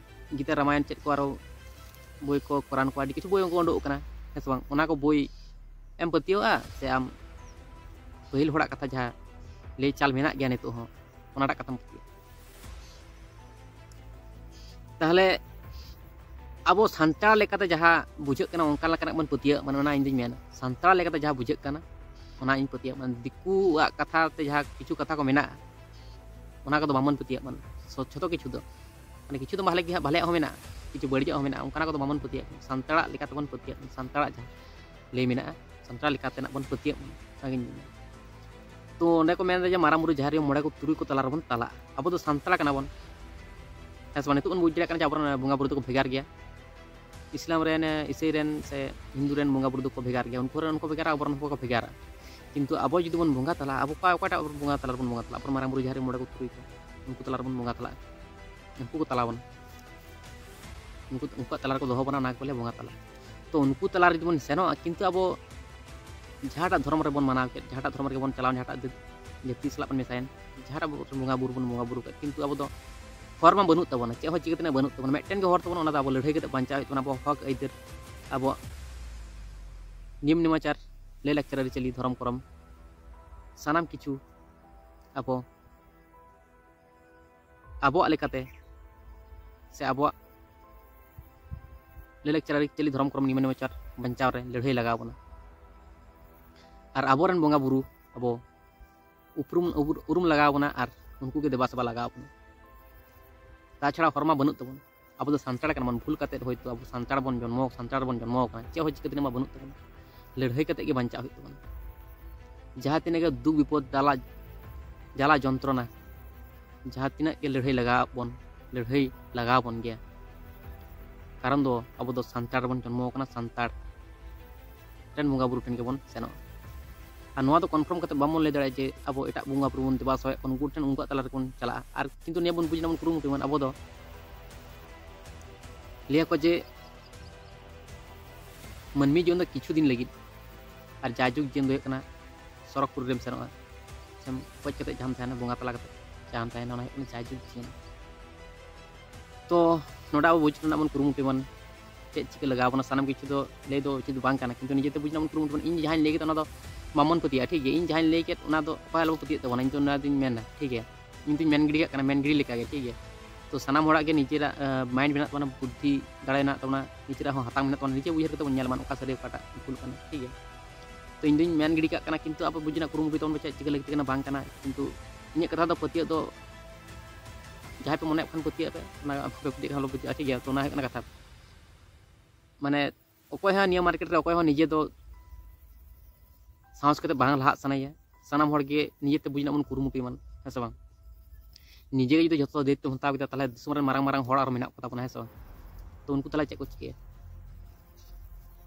ᱜᱤᱛᱟ, ᱨᱟᱢᱟᱭᱚᱱ, ᱪᱮᱫ ᱠᱚ ᱟᱨᱚ ᱵᱳᱭ ᱠᱚ, ᱠᱚᱨᱟᱱ ᱠᱚ, ᱟᱹᱰᱤ ᱠᱤᱪᱷᱩ ᱵᱳᱭ ᱠᱚ ᱩᱰᱩᱠ ᱟᱠᱟᱱᱟ, ᱦᱮᱸ ᱥᱮ ᱵᱟᱝ? ᱚᱱᱟ ᱠᱚ ᱵᱳᱭ ᱮᱢ ᱯᱟᱹᱛᱭᱟᱹᱣᱟᱜᱼᱟ ᱥᱮ ᱟᱢ ᱯᱟᱹᱦᱤᱞ ᱦᱚᱲᱟᱜ ᱠᱟᱛᱷᱟ ᱡᱟᱦᱟᱸ ᱞᱟᱹᱭ ᱪᱟᱞ ᱢᱮᱱᱟᱜ ᱜᱮᱭᱟ ᱱᱤᱛᱚᱜ ᱦᱚᱸ, ᱚᱱᱟᱴᱟᱜ ᱠᱟᱛᱷᱟᱢ ᱯᱟᱹᱛᱭᱟᱹᱜᱼᱟ? ᱛᱟᱦᱞᱮ ᱟᱵᱚ ᱥᱟᱱᱛᱟᱲ ᱞᱮᱠᱟᱛᱮ ᱡᱟᱦᱟᱸ ᱵᱩᱡᱷᱟᱹᱜ ᱠᱟᱱᱟ, ᱚᱱᱠᱟ ᱞᱮᱠᱟᱱᱟᱜ ᱵᱚᱱ ᱯᱟᱹᱛᱭᱟᱹᱜ, ᱢᱟᱱᱮ ᱚᱱᱟ ᱤᱧ ᱫᱩᱧ ᱢᱮᱱᱟ, ᱥᱟᱱᱛᱟᱲ ᱞᱮᱠᱟᱛᱮ ᱡᱟᱦᱟᱸ ᱵᱩᱡᱷᱟᱹᱜ ᱠᱟᱱᱟ, ᱚᱱᱟ ᱤᱧ ᱯᱟᱹᱛᱭᱟᱹᱜ, ᱢᱟᱱᱮ ᱫᱤᱠᱩᱣᱟᱜ ᱠᱟᱛᱷᱟ ᱛᱮ ᱡᱟᱦᱟᱸ ᱠᱤᱪᱷᱩ ᱠᱟᱛᱷᱟ ᱠᱚ ᱢᱮᱱᱟᱜᱼᱟ, ᱚᱱᱟ ᱠᱚᱫᱚ ᱵᱟᱵᱚᱱ ᱯᱟᱹᱛᱭᱟᱹᱜ, ᱢᱟᱱᱮ ᱥᱚ-, ᱡᱷᱚᱛᱚ ᱠᱤᱪᱷᱩ ᱫᱚ, ᱢᱟᱱᱮ ᱠᱤᱪᱷᱩ ᱫᱚ ᱵᱷᱟᱞᱮ ᱜᱮ, ᱵᱷᱟᱞᱮᱭᱟᱜ ᱦᱚᱸ ᱢᱮᱱᱟᱜᱼᱟ, ᱠᱤᱪᱷᱩ ᱵᱟᱹᱲᱤᱡᱟᱜ ᱦᱚᱸ ᱢᱮᱱᱟᱜᱼᱟ, ᱚᱱᱠᱟᱱᱟᱜ ᱠᱚᱫᱚ ᱵᱟᱵᱚᱱ ᱯᱟᱹᱛᱭᱟᱹᱜ ᱠᱟᱱᱟ᱾ ᱥᱟᱱᱛᱟᱲᱟᱜ ᱞᱮᱠᱟ ᱛᱮᱵᱚᱱ ᱯᱟᱹᱛᱭᱟᱹᱜ ᱠᱟᱱᱟ, ᱥᱟᱱᱛᱟᱲᱟᱜ ᱡᱟᱦᱟᱸ ᱞᱟᱹᱭ ᱢᱮᱱᱟᱜᱼᱟ, ᱥᱟᱱᱛᱟᱲ ᱞᱮᱠᱟᱛᱮᱱᱟᱜ ᱵᱚᱱ ᱯᱟᱹᱛᱭᱟᱹᱜ ᱢᱟ, ᱚᱱᱟᱜᱤᱧ ᱢᱮᱱᱟ᱾ ᱛᱚ ᱚᱸᱰᱮ ᱠᱚ ᱢᱮᱱᱫᱟ ᱡᱮ ᱢᱟᱨᱟᱝ ᱵᱩᱨᱩ, ᱡᱟᱦᱮᱨ ᱟᱭᱳ, ᱢᱚᱬᱮ ᱠᱚ ᱛᱩᱨᱩᱭ ᱠᱚ ᱛᱟᱞᱟ ᱨᱮᱵᱚᱱ ᱪᱟᱞᱟᱜᱼᱟ᱾ ᱟᱵᱚ ᱫᱚ ᱥᱟᱱᱛᱟᱲ ᱠᱟᱱᱟ ᱵᱚᱱ, ᱦᱮᱸ ᱥᱮ ᱵᱟᱝ? ᱱᱤᱛᱚᱜ ᱵᱚᱱ ᱵᱩᱡᱽ ᱫᱟᱲᱮᱭᱟᱜ ᱠᱟᱱᱟ ᱡᱮ ᱟᱵᱚᱨᱮᱱ ᱵᱚᱸᱜᱟ ᱵᱩᱨᱩ ᱫᱚᱠᱚ ᱵᱷᱮᱜᱟᱨ ᱜᱮᱭᱟ᱾ ᱤᱥᱞᱟᱢ ᱨᱮᱱ, ᱤᱥᱟᱹᱭ ᱨᱮᱱ ᱥᱮ ᱦᱤᱱᱫᱩ ᱨᱮᱱ ᱵᱚᱸᱜᱟ ᱵᱩᱨᱩ ᱫᱚᱠᱚ ᱵᱷᱮᱜᱟᱨ ᱜᱮᱭᱟ, ᱩᱱᱠᱩ ᱨᱮᱱ ᱩᱱᱠᱩ ᱵᱷᱮᱜᱟᱨᱟ, ᱟᱵᱚᱨᱮᱱ ᱦᱚᱸᱠᱚ ᱵᱷᱮᱜᱟᱨᱟ᱾ ᱠᱤᱱᱛᱩ ᱟᱵᱚ ᱡᱩᱫᱤ ᱵᱚᱱ ᱵᱚᱸᱜᱟ ᱛᱟᱞᱟᱜᱼᱟ, ᱟᱵᱚ ᱚᱠᱟ, ᱚᱠᱟᱴᱟᱜ ᱵᱚᱸᱜᱟ ᱛᱟᱞᱟ ᱨᱮᱵᱚᱱ ᱵᱚᱸᱜᱟ ᱛᱟᱞᱟᱜᱼᱟ? ᱟᱵᱚ ᱢᱟᱨᱟᱝ ᱵᱩᱨᱩ, ᱡᱟᱦᱮᱨ ᱟᱭᱳ, ᱢᱚᱬᱮ ᱠᱚ ᱛᱩᱨᱩᱭ ᱠᱚ, ᱩᱱᱠᱩ ᱛᱟᱞᱟ ᱨᱮᱵᱚᱱ ᱵᱚᱸᱜᱟ ᱛᱟᱞᱟᱜᱼᱟ, ᱩᱱᱠᱩ ᱠᱚ ᱛᱟᱞᱟ ᱵᱚᱱᱟ, ᱩᱱᱠᱩ, ᱩᱱᱠᱩᱣᱟᱜ ᱛᱟᱞᱟ ᱨᱮᱠᱚ ᱫᱚᱦᱚ ᱵᱚᱱᱟ, ᱚᱱᱟ ᱜᱮ ᱵᱚᱞᱮ ᱵᱚᱸᱜᱟ ᱛᱟᱞᱟ᱾ ᱛᱚ ᱩᱱᱠᱩ ᱛᱟᱞᱟ ᱨᱮ ᱡᱩᱫᱤ ᱵᱚᱱ ᱥᱮᱱᱚᱜᱼᱟ, ᱠᱤᱱᱛᱩ ᱟᱵᱚ ᱡᱟᱦᱟᱸᱴᱟᱜ ᱫᱷᱚᱨᱚᱢ ᱨᱮᱵᱚᱱ ᱢᱟᱱᱟᱣ ᱠᱮᱫ, ᱡᱟᱦᱟᱸᱴᱟᱜ ᱫᱷᱚᱨᱚᱢ ᱨᱮᱜᱮ ᱵᱚᱱ ᱪᱟᱞᱟᱣ, ᱡᱟᱦᱟᱸᱴᱟᱜ ᱡᱟᱹᱛᱤ ᱥᱟᱞᱟᱜ ᱵᱚᱱ ᱢᱮᱥᱟᱭᱮᱱ, ᱡᱟᱦᱟᱸᱴᱟᱜ ᱵᱚᱸᱜᱟ ᱵᱩᱨᱩ ᱵᱚᱱ ᱵᱚᱸᱜᱟ ᱵᱩᱨᱩ ᱠᱮᱫ, ᱠᱤᱱᱛᱩ ᱟᱵᱚ ᱫᱚ ᱦᱚᱨ ᱢᱟ ᱵᱟᱹᱱᱩᱜ ᱛᱟᱵᱚᱱᱟ, ᱪᱮᱫ ᱦᱚᱸ ᱪᱤᱠᱟᱹ ᱛᱮᱱᱟᱜ ᱵᱟᱹᱱᱩᱜ ᱛᱟᱵᱚᱱᱟ᱾ ᱢᱤᱫᱴᱮᱱ ᱜᱮ ᱦᱚᱨ ᱛᱟᱵᱚᱱ, ᱚᱱᱟ ᱫᱚ ᱟᱵᱚ ᱞᱟᱹᱲᱦᱟᱹᱭ ᱠᱟᱛᱮ ᱵᱟᱧᱪᱟᱣ ᱦᱩᱭᱩᱜ ᱛᱟᱵᱚᱱᱟ, ᱟᱵᱚ ᱦᱚᱠ ᱟᱹᱭᱫᱟᱹᱨ, ᱟᱵᱚᱣᱟᱜ ᱱᱤᱭᱚᱢ ᱱᱮᱢᱟᱪᱟᱨ, ᱞᱟᱹᱭ ᱞᱟᱠᱪᱟᱨ, ᱟᱹᱨᱤᱪᱟᱹᱞᱤ, ᱫᱷᱚᱨᱚᱢ ᱠᱚᱨᱚᱢ, ᱥᱟᱱᱟᱢ ᱠᱤᱪᱷᱩ ᱟᱵᱚ ᱟᱵᱚᱣᱟᱜ ᱞᱮᱠᱟᱛᱮ ᱥᱮ ᱟᱵᱚᱣᱟᱜ ᱞᱟᱹᱭ ᱞᱟᱠᱪᱟᱨ, ᱟᱹᱨᱤᱪᱟᱹᱞᱤ, ᱫᱷᱚᱨᱚᱢ ᱠᱚᱨᱚᱢ, ᱱᱤᱭᱚᱢ ᱱᱮᱢᱟᱪᱟᱨ ᱵᱟᱧᱪᱟᱣ ᱨᱮ ᱞᱟᱹᱲᱦᱟᱹᱭ ᱞᱟᱜᱟᱣ ᱵᱚᱱᱟ᱾ ᱟᱨ ᱟᱵᱚᱨᱮᱱ ᱵᱚᱸᱜᱟ ᱵᱩᱨᱩ ᱟᱵᱚ ᱩᱯᱨᱩᱢ, ᱩᱨᱩᱢ ᱞᱟᱜᱟᱣ ᱵᱚᱱᱟ ᱟᱨ ᱩᱱᱠᱩ ᱜᱮ ᱫᱮᱵᱟ ᱥᱮᱵᱟ ᱞᱟᱜᱟᱣ ᱵᱚᱱᱟ᱾ ᱛᱟᱪᱷᱟᱲᱟ ᱦᱚᱨ ᱢᱟ ᱵᱟᱹᱱᱩᱜ ᱛᱟᱵᱚᱱ᱾ ᱟᱵᱚ ᱫᱚ ᱥᱟᱱᱛᱟᱲ ᱠᱟᱱᱟ ᱵᱚᱱ, ᱵᱷᱩᱞ ᱠᱟᱛᱮᱫ ᱦᱚᱭᱛᱳ ᱟᱵᱚ ᱥᱟᱱᱛᱟᱲ ᱵᱚᱱ ᱡᱚᱱᱢᱚ, ᱥᱟᱱᱛᱟᱲ ᱵᱚᱱ ᱡᱚᱱᱢᱚ ᱟᱠᱟᱱᱟ, ᱪᱮᱫ ᱦᱚᱸ ᱪᱤᱠᱟᱹ ᱛᱮᱱᱟᱜ ᱢᱟ ᱵᱟᱹᱱᱩᱜ ᱛᱟᱵᱚᱱᱟ᱾ ᱞᱟᱹᱲᱦᱟᱹᱭ ᱠᱟᱛᱮᱫ ᱜᱮ ᱵᱟᱧᱪᱟᱜ ᱦᱩᱭᱩᱜ ᱛᱟᱵᱚᱱᱟ᱾ ᱡᱟᱦᱟᱸ ᱛᱤᱱᱟᱹᱜ ᱜᱮ ᱫᱩᱠ ᱵᱤᱯᱚᱫ, ᱡᱟᱞᱟ, ᱡᱟᱞᱟ ᱡᱚᱱᱛᱨᱚᱱᱟ, ᱡᱟᱦᱟᱸ ᱛᱤᱱᱟᱹᱜ ᱜᱮ ᱞᱟᱹᱲᱦᱟᱹᱭ ᱞᱟᱜᱟᱣ ᱵᱚᱱ, ᱞᱟᱹᱲᱦᱟᱹᱭ ᱞᱟᱜᱟᱣ ᱵᱚᱱ ᱜᱮᱭᱟ᱾ ᱠᱟᱨᱚᱱ ᱫᱚ ᱟᱵᱚ ᱫᱚ ᱥᱟᱱᱛᱟᱲ ᱵᱚᱱ ᱡᱚᱱᱢᱚ ᱟᱠᱟᱱᱟ, ᱥᱟᱱᱛᱟᱲ ᱨᱮᱱ ᱵᱚᱸᱜᱟ ᱵᱩᱨᱩ ᱴᱷᱮᱱ ᱜᱮᱵᱚᱱ ᱥᱮᱱᱚᱜᱼᱟ᱾ ᱟᱨ ᱱᱚᱣᱟ ᱫᱚ confirm ᱠᱟᱛᱮ ᱵᱟᱵᱚᱱ ᱞᱟᱹᱭ ᱫᱟᱲᱮᱭᱟᱜᱼᱟ ᱡᱮ ᱟᱵᱚ ᱮᱴᱟᱜ ᱵᱚᱸᱜᱟ ᱵᱩᱨᱩ ᱵᱚᱱ ᱫᱮᱵᱟ ᱥᱮᱵᱟᱭᱮᱫ ᱠᱚᱣᱟ, ᱩᱱᱠᱩ ᱴᱷᱮᱱ, ᱩᱱᱠᱩᱣᱟᱜ ᱛᱟᱞᱟ ᱨᱮᱵᱚᱱ ᱪᱟᱞᱟᱜᱼᱟ᱾ ᱟᱨ ᱠᱤᱱᱛᱩ ᱱᱤᱭᱟᱹ ᱵᱚᱱ ᱵᱩᱡᱽ ᱨᱮᱱᱟᱜ ᱵᱚᱱ ᱠᱩᱨᱩᱢᱩᱴᱩᱭ ᱢᱟ, ᱟᱵᱚ ᱫᱚ ᱞᱟᱹᱭᱟᱠᱚ ᱡᱮ ᱢᱟᱹᱱᱢᱤ ᱡᱤᱭᱚᱱ ᱫᱚ ᱠᱤᱪᱷᱩ ᱫᱤᱱ ᱞᱟᱹᱜᱤᱫ, ᱟᱨ ᱡᱟᱭᱡᱩᱜᱽ ᱡᱤᱭᱚᱱ ᱫᱚ ᱦᱩᱭᱩᱜ ᱠᱟᱱᱟ ᱥᱚᱨᱚᱜᱽᱯᱩᱨᱤ ᱨᱮᱢ ᱥᱮᱱᱚᱜᱼᱟ, ᱥᱮᱢ ᱜᱚᱡ ᱠᱟᱛᱮ ᱡᱟᱦᱟᱸᱢ ᱛᱟᱦᱮᱱᱟ, ᱵᱚᱸᱜᱟ ᱛᱟᱞᱟ ᱠᱟᱛᱮ ᱡᱟᱦᱟᱸᱢ ᱛᱟᱦᱮᱱᱟ, ᱚᱱᱟ ᱦᱩᱭᱩᱜ ᱠᱟᱱᱟ ᱡᱟᱭᱡᱩᱜᱽ ᱡᱤᱭᱚᱱ᱾ ᱛᱚ ᱱᱚᱰᱮ ᱟᱵᱚ ᱵᱩᱡᱽ ᱨᱮᱱᱟᱜ ᱵᱚᱱ ᱠᱩᱨᱩᱢᱩᱴᱩᱭ ᱢᱟ, ᱪᱮᱫ ᱪᱤᱠᱟᱹ ᱞᱟᱜᱟᱣ ᱵᱚᱱᱟ, ᱥᱟᱱᱟᱢ ᱠᱤᱪᱷᱩ ᱫᱚ ᱞᱟᱹᱭ ᱫᱚ ᱩᱪᱤᱛ ᱫᱚ ᱵᱟᱝ ᱠᱟᱱᱟ, ᱠᱤᱱᱛᱩ ᱱᱤᱡᱮᱛᱮ ᱵᱩᱡᱽ ᱨᱮᱱᱟᱜ ᱵᱚᱱ ᱠᱩᱨᱩᱢᱩᱴᱩᱭ ᱢᱟ᱾ ᱤᱧ ᱡᱟᱦᱟᱸᱧ ᱞᱟᱹᱭ ᱠᱮᱫᱟ ᱚᱱᱟ ᱫᱚ ᱵᱟᱵᱚᱱ ᱯᱟᱹᱛᱭᱟᱹᱜᱼᱟ, ᱴᱷᱤᱠ ᱜᱮᱭᱟ? ᱤᱧ ᱡᱟᱦᱟᱸᱧ ᱞᱟᱹᱭ ᱠᱮᱫ ᱚᱱᱟ ᱫᱚ ᱚᱠᱚᱭ ᱟᱞᱚ ᱯᱟᱹᱛᱭᱟᱹᱜ ᱛᱟᱵᱚᱱᱟ, ᱤᱧ ᱫᱚ ᱚᱱᱟ ᱫᱚᱧ ᱢᱮᱱᱟ, ᱴᱷᱤᱠ ᱜᱮᱭᱟ? ᱤᱧ ᱫᱚᱧ ᱢᱮᱱ ᱜᱤᱰᱤ ᱠᱟᱜ ᱠᱟᱱᱟ, ᱢᱮᱱ ᱜᱤᱰᱤ ᱞᱮᱠᱟ ᱜᱮ, ᱴᱷᱤᱠ ᱜᱮᱭᱟ? ᱛᱚ ᱥᱟᱱᱟᱢ ᱦᱚᱲᱟᱜ ᱜᱮ ᱱᱤᱡᱮᱨᱟᱜ mind ᱢᱮᱱᱟᱜ ᱛᱟᱵᱚᱱᱟ, ᱵᱩᱫᱽᱫᱷᱤ ᱫᱟᱲᱮ ᱢᱮᱱᱟᱜ ᱛᱟᱵᱚᱱᱟ, ᱱᱤᱡᱮᱨᱟᱜ ᱦᱚᱸ ᱦᱟᱛᱟᱝ ᱢᱮᱱᱟᱜ ᱛᱟᱵᱚᱱᱟ, ᱱᱤᱡᱮ ᱩᱭᱦᱟᱹᱨ ᱠᱟᱛᱮ ᱵᱚᱱ ᱧᱮᱞ ᱢᱟ ᱚᱠᱟ ᱥᱟᱹᱨᱤ ᱚᱠᱟᱴᱟᱜ ᱵᱷᱩᱞ ᱠᱟᱱᱟ, ᱴᱷᱤᱠ ᱜᱮᱭᱟ? ᱛᱚ ᱤᱧ ᱫᱚᱧ ᱢᱮᱱ ᱜᱤᱰᱤ ᱠᱟᱜ ᱠᱟᱱᱟ, ᱠᱤᱱᱛᱩ ᱟᱵᱚ ᱵᱩᱡᱽ ᱨᱮᱱᱟᱜ ᱠᱩᱨᱩᱢᱩᱴᱩᱭ ᱛᱟᱵᱚᱱ ᱯᱮ, ᱪᱮᱫ ᱪᱤᱠᱟᱹ ᱞᱟᱹᱠᱛᱤ ᱠᱟᱱᱟ ᱵᱟᱝ ᱠᱟᱱᱟ, ᱠᱤᱱᱛᱩ ᱤᱧᱟᱹᱜ ᱠᱟᱛᱷᱟ ᱫᱚ ᱯᱟᱹᱛᱭᱟᱹᱜ ᱫᱚ ᱡᱟᱦᱟᱸᱭ ᱯᱮ ᱢᱚᱱᱮᱭᱮᱫ ᱠᱷᱟᱱ ᱯᱟᱹᱛᱭᱟᱹᱜ ᱯᱮ, ᱚᱱᱟ ᱵᱟᱯᱮ ᱯᱟᱹᱛᱭᱟᱹᱜ ᱠᱷᱟᱱ ᱟᱞᱚ ᱯᱟᱹᱛᱭᱟᱹᱜᱼᱟ, ᱴᱷᱤᱠ ᱜᱮᱭᱟ? ᱛᱚ ᱚᱱᱟ ᱦᱩᱭᱩᱜ ᱠᱟᱱᱟ ᱠᱟᱛᱷᱟ᱾ ᱢᱟᱱᱮ ᱚᱠᱚᱭ ᱦᱚᱸ ᱱᱤᱭᱟᱹ market ᱨᱮ ᱚᱠᱚᱭ ᱦᱚᱸ ᱱᱤᱡᱮ ᱫᱚ ᱥᱟᱦᱚᱥ ᱠᱟᱛᱮ ᱵᱟᱝ ᱞᱟᱦᱟᱜ ᱥᱟᱱᱟᱭᱟ, ᱥᱟᱱᱟᱢ ᱦᱚᱲ ᱜᱮ ᱱᱤᱡᱮᱛᱮ ᱵᱩᱡᱽ ᱨᱮᱱᱟᱜ ᱵᱚᱱ ᱠᱩᱨᱩᱢᱩᱴᱩᱭ ᱢᱟ, ᱦᱮᱸ ᱥᱮ ᱵᱟᱝ? ᱱᱤᱡᱮ ᱜᱮ ᱡᱩᱫᱤ ᱡᱷᱚᱛᱚ ᱫᱟᱭᱤᱛᱛᱚᱢ ᱦᱟᱛᱟᱣ ᱠᱮᱫᱟ, ᱛᱟᱦᱚᱞᱮ ᱫᱤᱥᱚᱢ ᱨᱮᱱ ᱢᱟᱨᱟᱝ ᱢᱟᱨᱟᱝ ᱦᱚᱲ ᱟᱨ ᱢᱮᱱᱟᱜ ᱠᱚᱛᱟ ᱵᱚᱱᱟ, ᱦᱮᱸ ᱥᱮ ᱵᱟᱝ? ᱛᱚ ᱩᱱᱠᱩ ᱛᱟᱦᱚᱞᱮ ᱪᱮᱫ ᱠᱚ ᱪᱤᱠᱟᱹᱭᱟ?